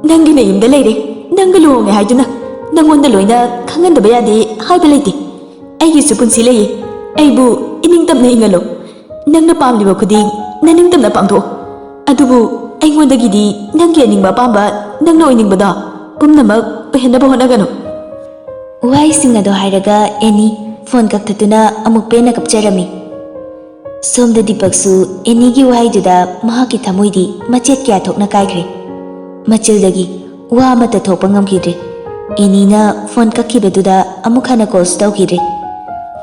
ꯅꯪꯒꯤ ꯅꯌꯨꯝꯗ ꯂꯩꯔꯦ, ꯅꯪꯒ ꯂꯨꯍꯣꯡꯉꯦ ꯍꯥꯏꯗꯨꯅ ꯅꯪꯉꯣꯟꯗ ꯂꯣꯏꯅ ꯈꯪꯍꯟꯗꯕ ꯌꯥꯗꯦ ꯍꯥꯏꯕ ꯂꯩꯇꯦ꯫ ꯑꯩꯒꯤꯁꯨ ꯄꯨꯟꯁꯤ ꯂꯩꯌꯦ꯫ ꯑꯩꯕꯨ ꯏꯅꯤꯡ ꯇꯝꯅ ꯍꯤꯡꯍꯜꯂꯣ꯫ ꯅꯪꯅ ꯄꯥꯝꯂꯤꯕ ꯈꯨꯗꯤꯡ ꯅꯅꯤꯡꯇꯝꯅ ꯄꯥꯡꯊꯣꯛꯑꯣ꯫ ꯑꯗꯨꯕꯨ ꯑꯩꯉꯣꯟꯗꯒꯤꯗꯤ ꯅꯪꯒꯤ ꯑꯅꯤꯡꯕ ꯑꯄꯥꯝꯕ, ꯅꯪꯅ ꯑꯣꯏꯅꯤꯡꯕꯗꯣ ꯄꯨꯝꯅꯃꯛ ꯑꯣꯏꯍꯟꯅꯕ ꯍꯣꯠꯅꯒꯅꯨ꯫ ꯋꯥꯍꯩꯁꯤꯡ ꯑꯗꯣ ꯍꯥꯏꯔꯒ ꯑꯦꯅꯤ ꯐꯣꯟ ꯀꯛꯊꯠꯇꯨꯅ ꯑꯃꯨꯛ ꯄꯦꯟꯅ ꯀꯞꯆꯔꯝꯃꯤ꯫ ꯁꯣꯝꯗ ꯗꯤꯄꯛꯁꯨ ꯑꯦꯅꯤꯒꯤ ꯋꯥꯍꯩꯗꯨꯗ ꯃꯍꯥꯛꯀꯤ ꯊꯃꯣꯏꯗꯤ ꯃꯆꯦꯠ ꯀꯌꯥ ꯊꯣꯛꯅ ꯀꯥꯏꯈ꯭ꯔꯦ꯫ ꯃꯆꯤꯜꯗꯒꯤ ꯋꯥ ꯑꯃꯠꯇ ꯊꯣꯛꯄ ꯉꯝꯈꯤꯗ꯭ꯔꯦ꯫ ꯑꯦꯅꯤꯅ ꯐꯣꯟ ꯀꯛꯈꯤꯕꯗꯨꯗ ꯑꯃꯨꯛ ꯍꯟꯅ ꯀꯣꯜꯁꯨ ꯇꯧꯈꯤꯗ꯭ꯔꯦ꯫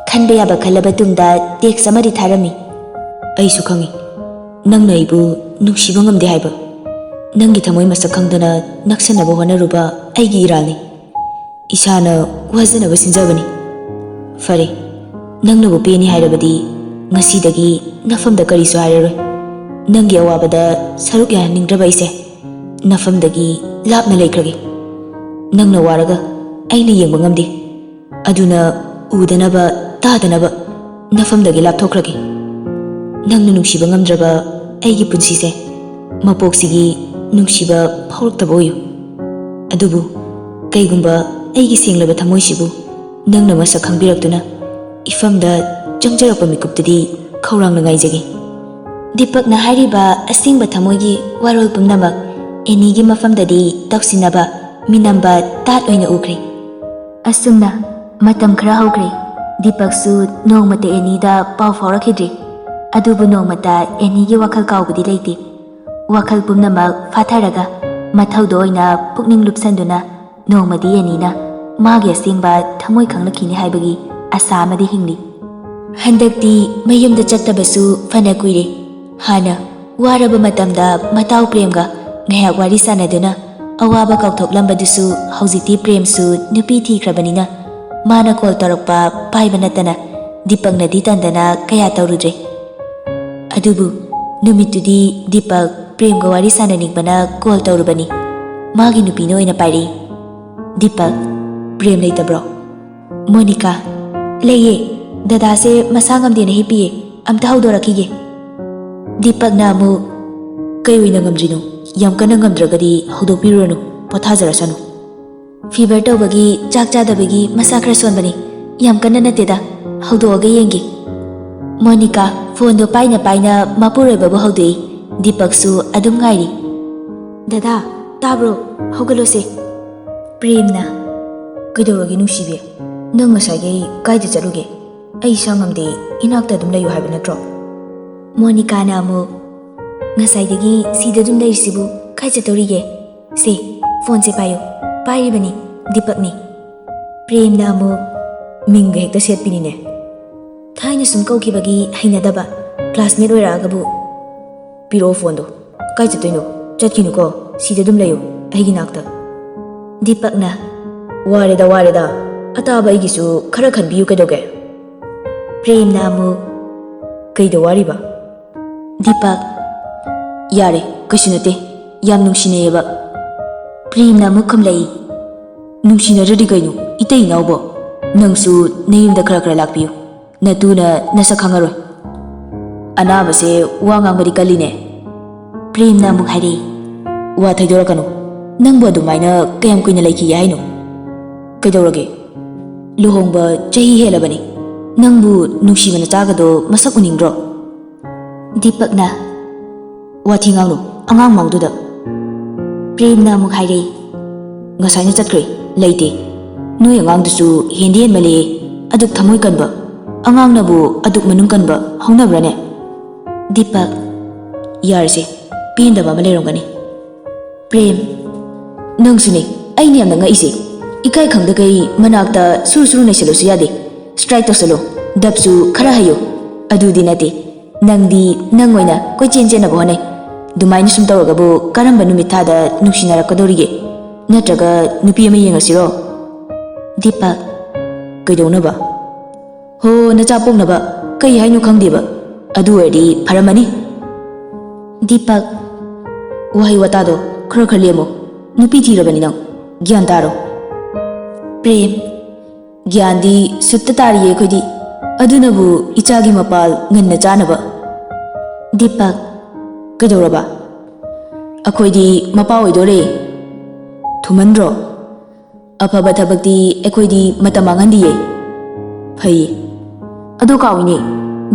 ꯈꯟꯕ ꯌꯥꯕ ꯈꯜꯂꯕ ꯇꯨꯡꯗ ꯇꯦꯛꯁ ꯑꯃꯗꯤ ꯊꯥꯔꯝꯃꯤ꯫ ꯑꯩꯁꯨ ꯈꯪꯏ, ꯅꯪꯅ ꯑꯩꯕꯨ ꯅꯨꯡꯁꯤꯕ ꯉꯝꯗꯦ ꯍꯥꯏꯕ꯫ ꯅꯪꯒꯤ ꯊꯃꯣꯏ ꯃꯁꯛ ꯈꯪꯗꯅ ꯅꯛꯁꯟꯅꯕ ꯍꯣꯠꯅꯔꯨꯕ ꯑꯩꯒꯤ ꯏꯔꯥꯜꯅꯤ꯫ ꯏꯁꯥꯅ ꯋꯥꯖꯅꯕ ꯁꯤꯟꯖꯕꯅꯤ꯫ ꯐꯔꯦ, ꯅꯪꯅꯕꯨ ꯄꯦꯟꯅꯤ ꯍꯥꯏꯔꯕꯗꯤ ꯉꯁꯤꯗꯒꯤ ꯅꯐꯝꯗ ꯀꯔꯤꯁꯨ ꯍꯥꯏꯔꯔꯣꯏ꯫ ꯅꯪꯒꯤ ꯑꯋꯥꯕꯗ ꯁꯔꯨꯛ ꯌꯥꯍꯟꯅꯤꯡꯗ꯭ꯔꯕ ꯑꯩꯁꯦ ꯅꯐꯝꯗꯒꯤ ꯂꯥꯞꯅ ꯂꯩꯈ꯭ꯔꯒꯦ꯫ ꯅꯪꯅ ꯋꯥꯔꯒ ꯑꯩꯅ ꯌꯦꯡꯕ ꯉꯝꯗꯦ꯫ ꯑꯗꯨꯅ ꯎꯗꯅꯕ, ꯇꯥꯗꯅꯕ ꯅꯐꯝꯗꯒꯤ ꯂꯥꯞꯊꯣꯛꯈ꯭ꯔꯒꯦ꯫ ꯅꯪꯅ ꯅꯨꯡꯁꯤꯕ ꯉꯝꯗ꯭ꯔꯕ ꯑꯩꯒꯤ ꯄꯨꯟꯁꯤꯁꯦ ꯃꯄꯣꯛꯁꯤꯒꯤ ꯅꯨꯡꯁꯤꯕ ꯐꯥꯎꯔꯛꯇꯕ ꯑꯣꯏꯌꯨ꯫ ꯑꯗꯨꯕꯨ ꯀꯩꯒꯨꯝꯕ ꯑꯩꯒꯤ ꯁꯦꯡꯂꯕ ꯊꯃꯣꯏꯁꯤꯕꯨ ꯅꯪꯅ ꯃꯁꯛ ꯈꯪꯕꯤꯔꯛꯇꯨꯅ ꯏꯐꯝꯗ ꯆꯪꯖꯔꯛꯄ ꯃꯤꯀꯨꯞꯇꯨꯗꯤ ꯈꯧꯔꯥꯡꯅ ꯉꯥꯏꯖꯒꯦ꯫ ꯗꯤꯄꯛꯅ ꯍꯥꯏꯔꯤꯕ ꯑꯁꯦꯡꯕ ꯊꯃꯣꯏꯒꯤ ꯋꯥꯔꯣꯜ ꯄꯨꯝꯅꯃꯛ ꯑꯦꯅꯤꯒꯤ ꯃꯐꯝꯗꯗꯤ ꯇꯧꯁꯤꯟꯅꯕ, ꯃꯤꯅꯝꯕ ꯇꯥꯠ ꯑꯣꯏꯅ ꯎꯈ꯭ꯔꯦ꯫ ꯑꯁꯨꯝꯅ ꯃꯇꯝ ꯈꯔ ꯍꯧꯈ꯭ꯔꯦ꯫ ꯗꯤꯄꯛꯁꯨ ꯅꯣꯡꯃꯇ ꯑꯦꯅꯤꯗ ꯄꯥꯎ ꯐꯥꯎꯔꯛꯈꯤꯗ꯭ꯔꯦ꯫ ꯑꯗꯨꯕꯨ ꯅꯣꯡꯃꯇ ꯑꯦꯅꯤꯒꯤ ꯋꯥꯈꯜ ꯀꯥꯎꯕꯗꯤ ꯂꯩꯇꯦ꯫ ꯋꯥꯈꯜ ꯄꯨꯝꯅꯃꯛ ꯐꯥꯊꯔꯒ ꯃꯊꯧꯗ ꯑꯣꯏꯅ ꯄꯨꯛꯅꯤꯡ ꯂꯨꯞꯁꯟꯗꯨꯅ ꯅꯣꯡꯃꯗꯤ ꯑꯦꯅꯤꯅ ꯃꯥꯒꯤ ꯑꯁꯦꯡꯕ ꯊꯃꯣꯏ ꯈꯪꯂꯛꯈꯤꯅꯤ ꯍꯥꯏꯕꯒꯤ ꯑꯁꯥ ꯑꯃꯗꯤ ꯍꯤꯡꯂꯤ꯫ ꯍꯟꯗꯛꯇꯤ ꯃꯌꯨꯝꯗ ꯆꯠꯇꯕꯁꯨ ꯐꯅ ꯀꯨꯏꯔꯦ꯫ ꯍꯥꯟꯅ ꯋꯥꯔꯕ ꯃꯇꯝꯗ ꯃꯇꯥꯎ ꯄ꯭ꯔꯦꯝꯒ ꯉꯥꯏꯍꯥꯛ ꯋꯥꯔꯤ ꯁꯥꯟꯅꯗꯨꯅ ꯑꯋꯥꯕ ꯀꯥꯎꯊꯣꯛꯂꯝꯕꯗꯨꯁꯨ ꯍꯧꯖꯤꯛꯇꯤ ꯄ꯭ꯔꯦꯝꯁꯨ ꯅꯨꯄꯤ ꯊꯤꯈ꯭ꯔꯕꯅꯤꯅ ꯃꯥꯅ ꯀꯣꯜ ꯇꯧꯔꯛꯄ ꯄꯥꯏꯕ ꯅꯠꯇꯅ ꯗꯤꯄꯛꯅꯗꯤ ꯇꯟꯗꯅ ꯀꯌꯥ ꯇꯧꯔꯨꯗ꯭ꯔꯦ꯫ ꯑꯗꯨꯕꯨ ꯅꯨꯃꯤꯠꯇꯨꯗꯤ ꯗꯤꯄꯛ ꯄ꯭ꯔꯦꯝꯒ ꯋꯥꯔꯤ ꯁꯥꯟꯅꯅꯤꯡꯕꯅ ꯀꯣꯜ ꯇꯧꯔꯨꯕꯅꯤ꯫ ꯃꯥꯒꯤ ꯅꯨꯄꯤꯅ ꯑꯣꯏꯅ ꯄꯥꯏꯔꯛꯏ꯫ "ꯗꯤꯄꯛ, ꯄ꯭ꯔꯦꯝ ꯂꯩꯇꯕ꯭ꯔꯣ?" "ꯃꯣꯅꯤꯀꯥ, ꯂꯩꯌꯦ꯫ ꯗꯗꯥꯁꯦ ꯃꯁꯥ ꯉꯝꯗꯦꯅ ꯍꯤꯞꯄꯤꯌꯦ꯫ ꯑꯝꯇ ꯍꯧꯗꯣꯔꯛꯈꯤꯒꯦ꯫" ꯗꯤꯄꯛꯅ ꯑꯃꯨꯛ, "ꯀꯩ ꯑꯣꯏꯅ ꯉꯝꯗ꯭ꯔꯤꯅꯣ? ꯌꯥꯝ ꯀꯟꯅ ꯉꯝꯗ꯭ꯔꯒꯗꯤ ꯍꯧꯗꯣꯛꯄꯤꯔꯨꯔꯅꯨ, ꯄꯣꯊꯥꯖꯔꯁꯅꯨ꯫" "ꯐꯤꯚꯔ ꯇꯧꯕꯒꯤ ꯆꯥꯛ ꯆꯥꯗꯕꯒꯤ ꯃꯁꯥ ꯈꯔ ꯁꯣꯟꯕꯅꯤ꯫ ꯌꯥꯝ ꯀꯟꯅ ꯅꯠꯇꯦꯗ꯫ ꯍꯧꯗꯣꯛꯑꯒ ꯌꯦꯡꯒꯦ꯫" ꯃꯣꯅꯤꯀꯥ ꯐꯣꯟꯗꯣ ꯄꯥꯏꯅ ꯄꯥꯏꯅ ꯃꯄꯨꯔꯣꯏꯕꯕꯨ ꯍꯧꯗꯣꯛꯏ꯫ ꯗꯤꯄꯛꯁꯨ ꯑꯗꯨꯝ ꯉꯥꯏꯔꯤ꯫ "ꯗꯗꯥ, ꯇꯥꯕ꯭ꯔꯣ? ꯍꯧꯒꯠꯂꯣꯁꯦ꯫" ꯄ꯭ꯔꯦꯝꯅ, "ꯀꯩꯗꯧꯔꯒꯦ ꯅꯨꯡꯁꯤꯕꯤ? ꯅꯪ ꯉꯁꯥꯏꯒꯩ ꯀꯥꯏꯗ ꯆꯠꯂꯨꯒꯦ? ꯑꯩ ꯏꯁꯥ ꯉꯝꯗꯦ, ꯏꯅꯥꯛꯇ ꯑꯗꯨꯝ ꯂꯩꯌꯨ ꯍꯥꯏꯕ ꯅꯠꯇ꯭ꯔꯣ?" ꯃꯣꯅꯤꯀꯥꯅ ꯑꯃꯨꯛ, "ꯉꯁꯥꯏꯗꯒꯤ ꯁꯤꯗ ꯑꯗꯨꯝ ꯂꯩꯔꯤꯁꯤꯕꯨ ꯀꯥꯏ ꯆꯠꯇꯧꯔꯤꯒꯦ? ꯁꯦ, ꯐꯣꯟꯁꯦ ꯄꯥꯏꯌꯨ꯫ ꯄꯥꯏꯔꯤꯕꯅꯤ, ꯗꯤꯄꯛꯅꯤ꯫" ꯄ꯭ꯔꯦꯝꯅ ꯑꯃꯨꯛ, "ꯃꯤꯡꯒ ꯍꯦꯛꯇ ꯁꯦꯠꯄꯤꯅꯤꯅꯦ꯫ ꯊꯥꯏꯅ ꯁꯨꯝ ꯀꯧꯈꯤꯕꯒꯤ ꯍꯩꯅꯗꯕ, ꯀ꯭ꯂꯥꯁꯃꯦꯠ ꯑꯣꯏꯔꯛꯑꯒꯕꯨ꯫" "ꯄꯤꯔꯛꯑꯣ ꯐꯣꯟꯗꯣ꯫ ꯀꯥꯏ ꯆꯠꯇꯣꯏꯅꯣ? ꯆꯠꯈꯤꯅꯨꯀꯣ, ꯁꯤꯗ ꯑꯗꯨꯝ ꯂꯩꯌꯨ, ꯑꯩꯒꯤ ꯅꯥꯛꯇ꯫" ꯗꯤꯄꯛꯅ, "ꯋꯥꯔꯦꯗ, ꯋꯥꯔꯦꯗ꯫ ꯑꯇꯥꯕ ꯑꯩꯒꯤꯁꯨ ꯈꯔ ꯈꯟꯕꯤꯌꯨ ꯀꯩꯗꯧꯒꯦ?" ꯄ꯭ꯔꯦꯝꯅ ꯑꯃꯨꯛ, "ꯀꯩꯗ ꯋꯥꯔꯤꯕ?" ꯗꯤꯄꯛ, "ꯌꯥꯔꯦ, ꯀꯩꯁꯨ ꯅꯠꯇꯦ꯫ ꯌꯥꯝ ꯅꯨꯡꯁꯤꯅꯩꯌꯦꯕ꯫" ꯄ꯭ꯔꯦꯝꯅ ꯑꯃꯨꯛ ꯈꯨꯝꯂꯛꯏ, "ꯅꯨꯡꯁꯤꯅꯗ꯭ꯔꯗꯤ ꯀꯩꯅꯣ, ꯏꯇꯩ ꯏꯅꯥꯎꯕꯣ? ꯅꯪꯁꯨ ꯅꯌꯨꯝꯗ ꯈꯔ ꯈꯔ ꯂꯥꯛꯄꯤꯌꯨ꯫ ꯅꯇꯨꯅ ꯅꯁꯛ ꯈꯪꯉꯔꯣꯏ꯫" "ꯑꯅꯥꯕꯁꯦ ꯋꯥ ꯉꯥꯡꯕꯗꯤ ꯀꯜꯂꯤꯅꯦ꯫" ꯄ꯭ꯔꯦꯝꯅ ꯑꯃꯨꯛ ꯍꯥꯏꯔꯛꯏ, "ꯋꯥ ꯊꯩꯗꯣꯔꯛꯀꯅꯨ꯫ ꯅꯪꯕꯨ ꯑꯗꯨꯃꯥꯏꯅ ꯀꯌꯥꯝ ꯀꯨꯏꯅ ꯂꯩꯈꯤꯒꯦ ꯍꯥꯏꯅꯣ? ꯀꯩꯗꯧꯔꯒꯦ? ꯂꯨꯍꯣꯡꯕ ꯆꯍꯤ ꯍꯦꯜꯂꯕꯅꯤ꯫ ꯅꯪꯕꯨ ꯅꯨꯡꯁꯤꯕ ꯅꯆꯥꯒꯗꯣ ꯃꯁꯛ ꯎꯅꯤꯡꯗ꯭ꯔꯣ?" ꯗꯤꯄꯛꯅ, "ꯋꯥꯊꯤ ꯉꯥꯡꯅꯨ, ꯑꯉꯥꯡ ꯃꯥꯡꯗꯨꯗ꯫" ꯄ꯭ꯔꯦꯝꯅ ꯑꯃꯨꯛ ꯍꯥꯏꯔꯛꯏ, "ꯉꯁꯥꯏꯅ ꯆꯠꯈ꯭ꯔꯦ, ꯂꯩꯇꯦ꯫ ꯅꯣꯏ ꯑꯉꯥꯡꯗꯨꯁꯨ ꯍꯦꯟꯗꯤ ꯍꯦꯟꯃꯜꯂꯦ, ꯑꯗꯨꯛ ꯊꯃꯣꯏ ꯀꯟꯕ꯫ ꯑꯉꯥꯡꯅꯕꯨ ꯑꯗꯨꯛ ꯃꯅꯨꯡ ꯀꯟꯕ ꯍꯧꯅꯕ꯭ꯔꯅꯦ?" ꯗꯤꯄꯛ, "ꯌꯥꯔꯦꯁꯦ, ꯄꯦꯟꯗꯕ ꯑꯃ ꯂꯩꯔꯝꯒꯅꯤ꯫" ꯄ꯭ꯔꯦꯝ, "ꯅꯪꯁꯨꯅꯦ, ꯑꯩꯅ ꯌꯥꯝꯅ ꯉꯛꯏꯁꯦ꯫ ꯏꯀꯥꯏ ꯈꯪꯗꯈꯩ ꯃꯅꯥꯛꯇ ꯁꯨꯔꯨ ꯁꯨꯔꯨ ꯅꯩꯁꯜꯂꯨꯁꯨ ꯌꯥꯗꯦ꯫ ꯁ꯭ꯇ꯭ꯔꯥꯏꯛ ꯇꯧꯁꯜꯂꯨ, ꯗꯞꯁꯨ ꯈꯔ ꯍꯩꯌꯨ꯫ ꯑꯗꯨꯗꯤ ꯅꯠꯇꯦ, ꯅꯪꯗꯤ ꯅꯪ ꯑꯣꯏꯅ ꯀꯣꯏꯆꯦꯟ ꯆꯦꯟꯅꯕ ꯍꯣꯠꯅꯩ꯫ ꯑꯗꯨꯃꯥꯏꯅ ꯁꯨꯝ ꯇꯧꯔꯒꯕꯨ ꯀꯔꯝꯕ ꯅꯨꯃꯤꯠ ꯊꯥꯗ ꯅꯨꯡꯁꯤꯅꯔꯛꯀꯗꯧꯔꯤꯒꯦ? ꯅꯠꯇ꯭ꯔꯒ ꯅꯨꯄꯤ ꯑꯃ ꯌꯦꯡꯉꯁꯤꯔꯣ? ꯗꯤꯄꯛ, ꯀꯩꯗꯧꯅꯕ? ꯍꯣ, ꯅꯆꯥ ꯄꯣꯛꯅꯕ꯫ ꯀꯩ ꯍꯥꯏꯅꯣ ꯈꯪꯗꯦꯕ꯫ ꯑꯗꯨ ꯑꯣꯏꯔꯗꯤ ꯐꯔꯝꯃꯅꯤ꯫ ꯗꯤꯄꯛ, ꯋꯥꯍꯩ ꯋꯥꯇꯥꯗꯣ ꯈꯔ ꯈꯔ ꯂꯦꯝꯃꯣ꯫ ꯅꯨꯄꯤ ꯊꯤꯔꯕꯅꯤ ꯅꯪ, ꯒ꯭ꯌꯥꯟ ꯇꯥꯔꯣ꯫ ꯄ꯭ꯔꯦꯝ, ꯒ꯭ꯌꯥꯟꯗꯤ ꯁꯨꯠꯇ ꯇꯥꯔꯤꯌꯦ ꯑꯩꯈꯣꯏꯗꯤ꯫ ꯑꯗꯨꯅꯕꯨ ꯏꯆꯥꯒꯤ ꯃꯄꯥꯜ ꯉꯟꯅ ꯆꯥꯅꯕ꯫ ꯗꯤꯄꯛ, ꯀꯩꯗꯧꯔꯕ? ꯑꯩꯈꯣꯏꯗꯤ ꯃꯄꯥ ꯑꯣꯏꯗꯣꯔꯦ꯫ ꯊꯨꯃꯟꯗ꯭ꯔꯣ? ꯑꯐꯕ ꯊꯕꯛꯇꯤ ꯑꯩꯈꯣꯏꯗꯤ ꯃꯇꯝ ꯃꯥꯡꯍꯟꯗꯤꯌꯦ꯫ ꯐꯩꯌꯦ꯫ ꯑꯗꯨ ꯀꯥꯎꯏꯅꯦ,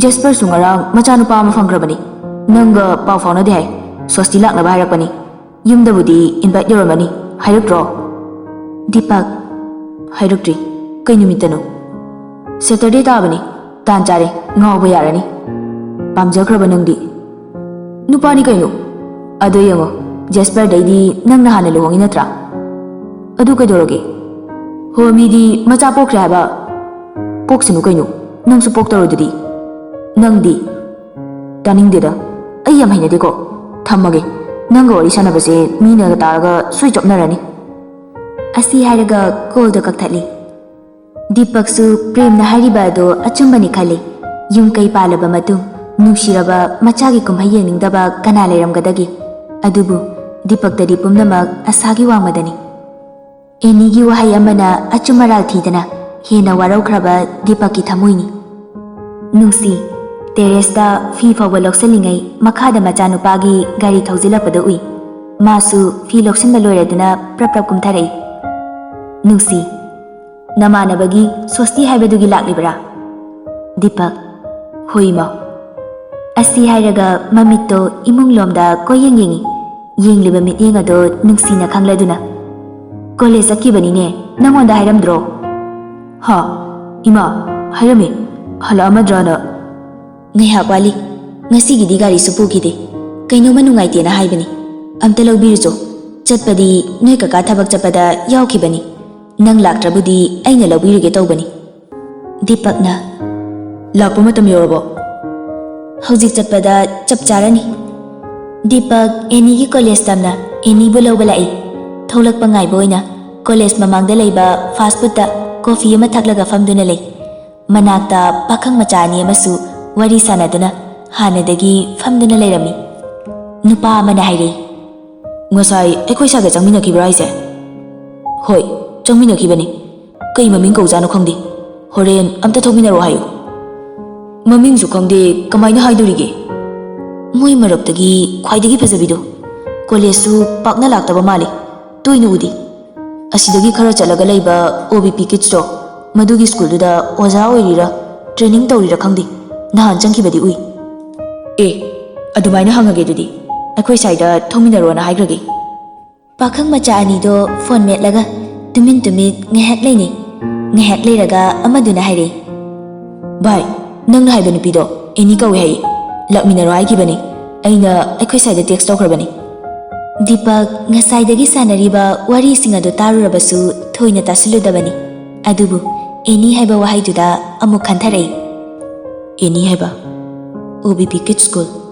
ꯖꯦꯁꯄꯔꯁꯨ ꯉꯔꯥꯡ ꯃꯆꯥꯅꯨꯄꯥ ꯑꯃ ꯐꯪꯈ꯭ꯔꯕꯅꯤ꯫ ꯅꯪꯒ ꯄꯥꯎ ꯐꯥꯎꯅꯗꯦ ꯍꯥꯏ꯫ ꯁ꯭ꯋꯥꯁꯇꯤ ꯂꯥꯛꯅꯕ ꯍꯥꯏꯔꯛꯄꯅꯤ꯫ ꯌꯨꯝꯗꯕꯨꯗꯤ ꯏꯟꯚꯥꯏꯠ ꯌꯧꯔꯝꯃꯅꯤ, ꯍꯥꯏꯔꯛꯇ꯭ꯔꯣ? ꯗꯤꯄꯛ, ꯍꯥꯏꯔꯛꯇ꯭ꯔꯤ꯫ ꯀꯩ ꯅꯨꯃꯤꯠꯇꯅꯣ? ꯁꯦꯇꯔꯗꯦ ꯇꯥꯕꯅꯤ꯫ ꯇꯥꯟ ꯆꯥꯔꯦ, ꯉꯥꯎꯕ ꯌꯥꯔꯅꯤ꯫ ꯄꯥꯝꯖꯈ꯭ꯔꯕ ꯅꯪꯗꯤ? ꯅꯨꯄꯥꯅꯤ ꯀꯩꯅꯣ꯫ ꯑꯗꯣ ꯌꯦꯡꯉꯣ, ꯖꯦꯁꯄꯔꯗꯩꯗꯤ ꯅꯪꯅ ꯍꯥꯟꯅ ꯂꯨꯍꯣꯡꯉꯤ ꯅꯠꯇ꯭ꯔꯥ? ꯑꯗꯨ ꯀꯩꯗꯧꯔꯒꯦ? ꯍꯣ, ꯃꯤꯗꯤ ꯃꯆꯥ ꯄꯣꯛꯈ꯭ꯔꯦ ꯍꯥꯏꯕ꯫ ꯄꯣꯛꯁꯅꯨ ꯀꯩꯅꯣ, ꯅꯪꯁꯨ ꯄꯣꯛꯇꯧꯔꯗꯨꯗꯤ꯫ ꯅꯪꯗꯤ? ꯇꯥꯅꯤꯡꯗꯦꯗ, ꯑꯩ ꯌꯥꯝ ꯍꯩꯅꯗꯦꯀꯣ꯫ ꯊꯝꯃꯒꯦ, ꯅꯪꯒ ꯋꯥꯔꯤ ꯁꯥꯟꯅꯕꯁꯦ ꯃꯤꯅꯒ ꯇꯥꯔꯒ ꯁꯣꯏ ꯆꯣꯞꯅꯔꯅꯤ꯫ ꯑꯁꯤ ꯍꯥꯏꯔꯒ ꯀꯣꯜꯗꯣ ꯀꯛꯊꯠꯂꯤ꯫ ꯗꯤꯄꯛꯁꯨ ꯄ꯭ꯔꯦꯝꯅ ꯍꯥꯏꯔꯤꯕ ꯑꯗꯣ ꯑꯆꯨꯝꯕꯅꯤ ꯈꯜꯂꯤ꯫ ꯌꯨꯝ ꯀꯩ ꯄꯥꯜꯂꯕ ꯃꯇꯨꯡ ꯅꯨꯡꯁꯤꯔꯕ ꯃꯆꯥꯒꯤ ꯀꯨꯝꯍꯩ ꯌꯦꯡꯅꯤꯡꯗꯕ ꯀꯅꯥ ꯂꯩꯔꯝꯒꯗꯒꯦ? ꯑꯗꯨꯕꯨ ꯗꯤꯄꯛꯇꯗꯤ ꯄꯨꯝꯅꯃꯛ ꯑꯁꯥꯒꯤ ꯋꯥꯡꯃꯗꯅꯤ꯫ ꯑꯦꯅꯤꯒꯤ ꯋꯥꯍꯩ ꯑꯃꯅ ꯑꯆꯨꯝ ꯑꯔꯥꯜ ꯊꯤꯗꯅ ꯍꯦꯟꯅ ꯋꯥꯔꯧꯈ꯭ꯔꯕ ꯗꯤꯄꯛꯀꯤ ꯊꯃꯣꯏꯅꯤ꯫ ꯅꯨꯡꯁꯤ, ꯇꯦꯔꯦꯁꯇ ꯐꯤ ꯐꯥꯎꯕ ꯂꯧꯁꯤꯜꯂꯤꯉꯩ ꯃꯈꯥꯗ ꯃꯆꯥꯅꯨꯄꯥꯒꯤ ꯒꯥꯔꯤ ꯊꯧꯖꯤꯜꯂꯛꯄꯗ ꯎꯏ꯫ ꯃꯥꯁꯨ ꯐꯤ ꯂꯧꯁꯤꯟꯕ ꯂꯣꯏꯔꯗꯨꯅ ꯄ꯭ꯔꯞ ꯄ꯭ꯔꯞ ꯀꯨꯝꯊꯔꯛꯏ꯫ ꯅꯨꯡꯁꯤ, ꯅꯃꯥꯟꯅꯕꯒꯤ ꯁ꯭ꯋꯁꯇꯤ ꯍꯥꯏꯕꯗꯨꯒꯤ ꯂꯥꯛꯂꯤꯕ꯭ꯔꯥ? ꯗꯤꯄꯛ, ꯍꯣꯏ ꯏꯃꯥ꯫ ꯑꯁꯤ ꯍꯥꯏꯔꯒ ꯃꯃꯤꯠꯇꯣ ꯏꯃꯨꯡ ꯂꯣꯝꯗ ꯀꯣꯏꯌꯦꯡ ꯌꯦꯡꯉꯤ꯫ ꯌꯦꯡꯂꯤꯕ ꯃꯤꯠꯌꯦꯡ ꯑꯗꯣ ꯅꯨꯡꯁꯤꯅ ꯈꯪꯂꯗꯨꯅ, "ꯀꯣꯂꯦꯖ ꯆꯠꯈꯤꯕꯅꯤꯅꯦ, ꯅꯪꯉꯣꯟꯗ ꯍꯥꯏꯔꯝꯗ꯭ꯔꯣ?" "ꯍꯥ? ꯏꯃꯥ, ꯍꯥꯏꯔꯝꯃꯤ꯫ ꯍꯜꯂꯛꯑꯝꯃꯗ꯭ꯔꯥꯅ?" "ꯉꯥꯏꯍꯥꯛ ꯋꯥꯠꯂꯤ꯫ ꯉꯁꯤꯒꯤꯗꯤ ꯒꯥꯔꯤꯁꯨ ꯄꯨꯈꯤꯗꯦ꯫ ꯀꯩꯅꯣꯝꯃ ꯅꯨꯡꯉꯥꯏꯇꯦꯅ ꯍꯥꯏꯕꯅꯤ꯫ ꯑꯝꯇ ꯂꯧꯕꯤꯔꯨꯆꯣ꯫ ꯆꯠꯄꯗꯤ ꯅꯣꯏ ꯀꯀꯥ ꯊꯕꯛ ꯆꯠꯄꯗ ꯌꯥꯎꯈꯤꯕꯅꯤ꯫ ꯅꯪ ꯂꯥꯛꯇ꯭ꯔꯕꯨꯗꯤ ꯑꯩꯅ ꯂꯧꯕꯤꯔꯨꯒꯦ ꯇꯧꯕꯅꯤ꯫" ꯗꯤꯄꯛꯅ, "ꯂꯥꯛꯄ ꯃꯇꯝ ꯌꯧꯔꯕꯣ?" "ꯍꯧꯖꯤꯛ ꯆꯠꯄꯗ ꯆꯞ ꯆꯥꯔꯅꯤ꯫" ꯗꯤꯄꯛ ꯑꯦꯅꯤꯒꯤ ꯀꯣꯂꯦꯖ ꯇꯝꯅ ꯑꯦꯅꯤꯕꯨ ꯂꯧꯕ ꯂꯥꯛꯏ꯫ ꯊꯣꯛꯂꯛꯄ ꯉꯥꯏꯕ ꯑꯣꯏꯅ ꯀꯣꯂꯦꯖ ꯃꯃꯥꯡꯗ ꯂꯩꯕ ꯐꯥꯁ ꯐꯨꯗꯇ ꯀꯣꯐꯤ ꯑꯃ ꯊꯛꯂꯒ ꯐꯝꯗꯨꯅ ꯂꯩ꯫ ꯃꯅꯥꯛꯇ ꯄꯥꯈꯪ ꯃꯆꯥ ꯑꯅꯤ ꯑꯃꯁꯨ ꯋꯥꯔꯤ ꯁꯥꯟꯅꯗꯨꯅ ꯍꯥꯟꯅꯗꯒꯤ ꯐꯝꯗꯨꯅ ꯂꯩꯔꯝꯃꯤ꯫ ꯅꯨꯄꯥ ꯑꯃꯅ ꯍꯥꯏꯔꯛꯏ, "ꯉꯁꯥꯏ ꯑꯩꯈꯣꯏ ꯁ꯭ꯋꯥꯏꯗ ꯆꯪꯃꯤꯟꯅꯈꯤꯕ꯭ꯔꯥ ꯍꯥꯏꯁꯦ?" "ꯍꯣꯏ, ꯆꯪꯃꯤꯟꯅꯈꯤꯕꯅꯤ꯫ ꯀꯩ ꯃꯃꯤꯡ ꯀꯧꯖꯥꯠꯅꯣ ꯈꯪꯗꯦ꯫ ꯍꯣꯔꯦꯟ ꯑꯝꯇ ꯊꯣꯛꯃꯤꯟꯅꯔꯣ ꯍꯥꯏꯌꯨ꯫" "ꯃꯃꯤꯡꯁꯨ ꯈꯪꯗꯦ, ꯀꯃꯥꯏꯅ ꯍꯥꯏꯗꯣꯔꯤꯒꯦ?" "ꯃꯣꯏ ꯃꯔꯛꯇꯒꯤ ꯈ꯭ꯋꯥꯏꯗꯒꯤ ꯐꯖꯕꯤꯗꯣ꯫ ꯀꯣꯂꯦꯖꯁꯨ ꯄꯥꯛꯅ ꯂꯥꯛꯇꯕ ꯃꯥꯜꯂꯤ, ꯇꯣꯏꯅ ꯎꯗꯦ꯫ ꯑꯁꯤꯗꯒꯤ ꯈꯔ ꯆꯠꯂꯒ ꯂꯩꯕ ꯑꯣ ꯕꯤ ꯄꯤ ꯀꯤꯠꯁꯇꯣ, ꯃꯗꯨꯒꯤ ꯁ꯭ꯀꯨꯜꯗꯨꯗ ꯑꯣꯖꯥ ꯑꯣꯏꯔꯤꯔꯥ ꯇ꯭ꯔꯦꯅꯤꯡ ꯇꯧꯔꯤꯔꯥ ꯈꯪꯗꯦ, ꯅꯍꯥꯟ ꯆꯪꯈꯤꯕꯗꯤ ꯎꯏ꯫" "ꯑꯦ, ꯑꯗꯨꯃꯥꯏꯅ ꯍꯪꯉꯒꯦ ꯑꯗꯨꯗꯤ, ꯑꯩꯈꯣꯏ ꯁ꯭ꯋꯥꯏꯗ ꯊꯣꯛꯃꯤꯟꯅꯔꯣꯅ ꯍꯥꯏꯈ꯭ꯔꯒꯦ꯫" ꯄꯥꯈꯪ ꯃꯆꯥ ꯑꯅꯤꯗꯣ ꯐꯣꯟ ꯃꯦꯠꯂꯒ ꯇꯨꯃꯤꯟ ꯇꯨꯃꯤꯟ ꯉꯥꯏꯍꯥꯛ ꯂꯩꯅꯩ꯫ ꯉꯥꯏꯍꯥꯛ ꯂꯩꯔꯒ ꯑꯃꯗꯨꯅ ꯍꯥꯏꯔꯛꯏ, "ꯚꯥꯏ, ꯅꯪꯅ ꯍꯥꯏꯕ ꯅꯨꯄꯤꯗꯣ ꯑꯦꯅꯤ ꯀꯧꯏ ꯍꯥꯏꯌꯦ꯫ ꯂꯥꯛꯃꯤꯟꯅꯔꯣ ꯍꯥꯏꯈꯤꯕꯅꯦ꯫ ꯑꯩꯅ ꯑꯩꯈꯣꯏ ꯁ꯭ꯋꯥꯏꯗ ꯇꯦꯛꯁ ꯇꯧꯈ꯭ꯔꯕꯅꯤ꯫" ꯗꯤꯄꯛ ꯉꯁꯥꯏꯗꯒꯤ ꯁꯥꯟꯅꯔꯤꯕ ꯋꯥꯔꯤꯁꯤꯡ ꯑꯗꯨ ꯇꯥꯔꯨꯔꯕꯁꯨ ꯊꯣꯏꯅ ꯇꯥꯁꯤꯜꯂꯨꯗꯕꯅꯤ꯫ ꯑꯗꯨꯕꯨ ꯑꯦꯅꯤ ꯍꯥꯏꯕ ꯋꯥꯍꯩꯗꯨꯗ ꯑꯃꯨꯛ ꯈꯟꯊꯔꯛꯏ꯫ "ꯑꯦꯅꯤ ꯍꯥꯏꯕ? ꯑꯣ ꯕꯤ ꯄꯤ ꯀꯤꯠꯁ ꯁ꯭ꯀꯨꯜ?"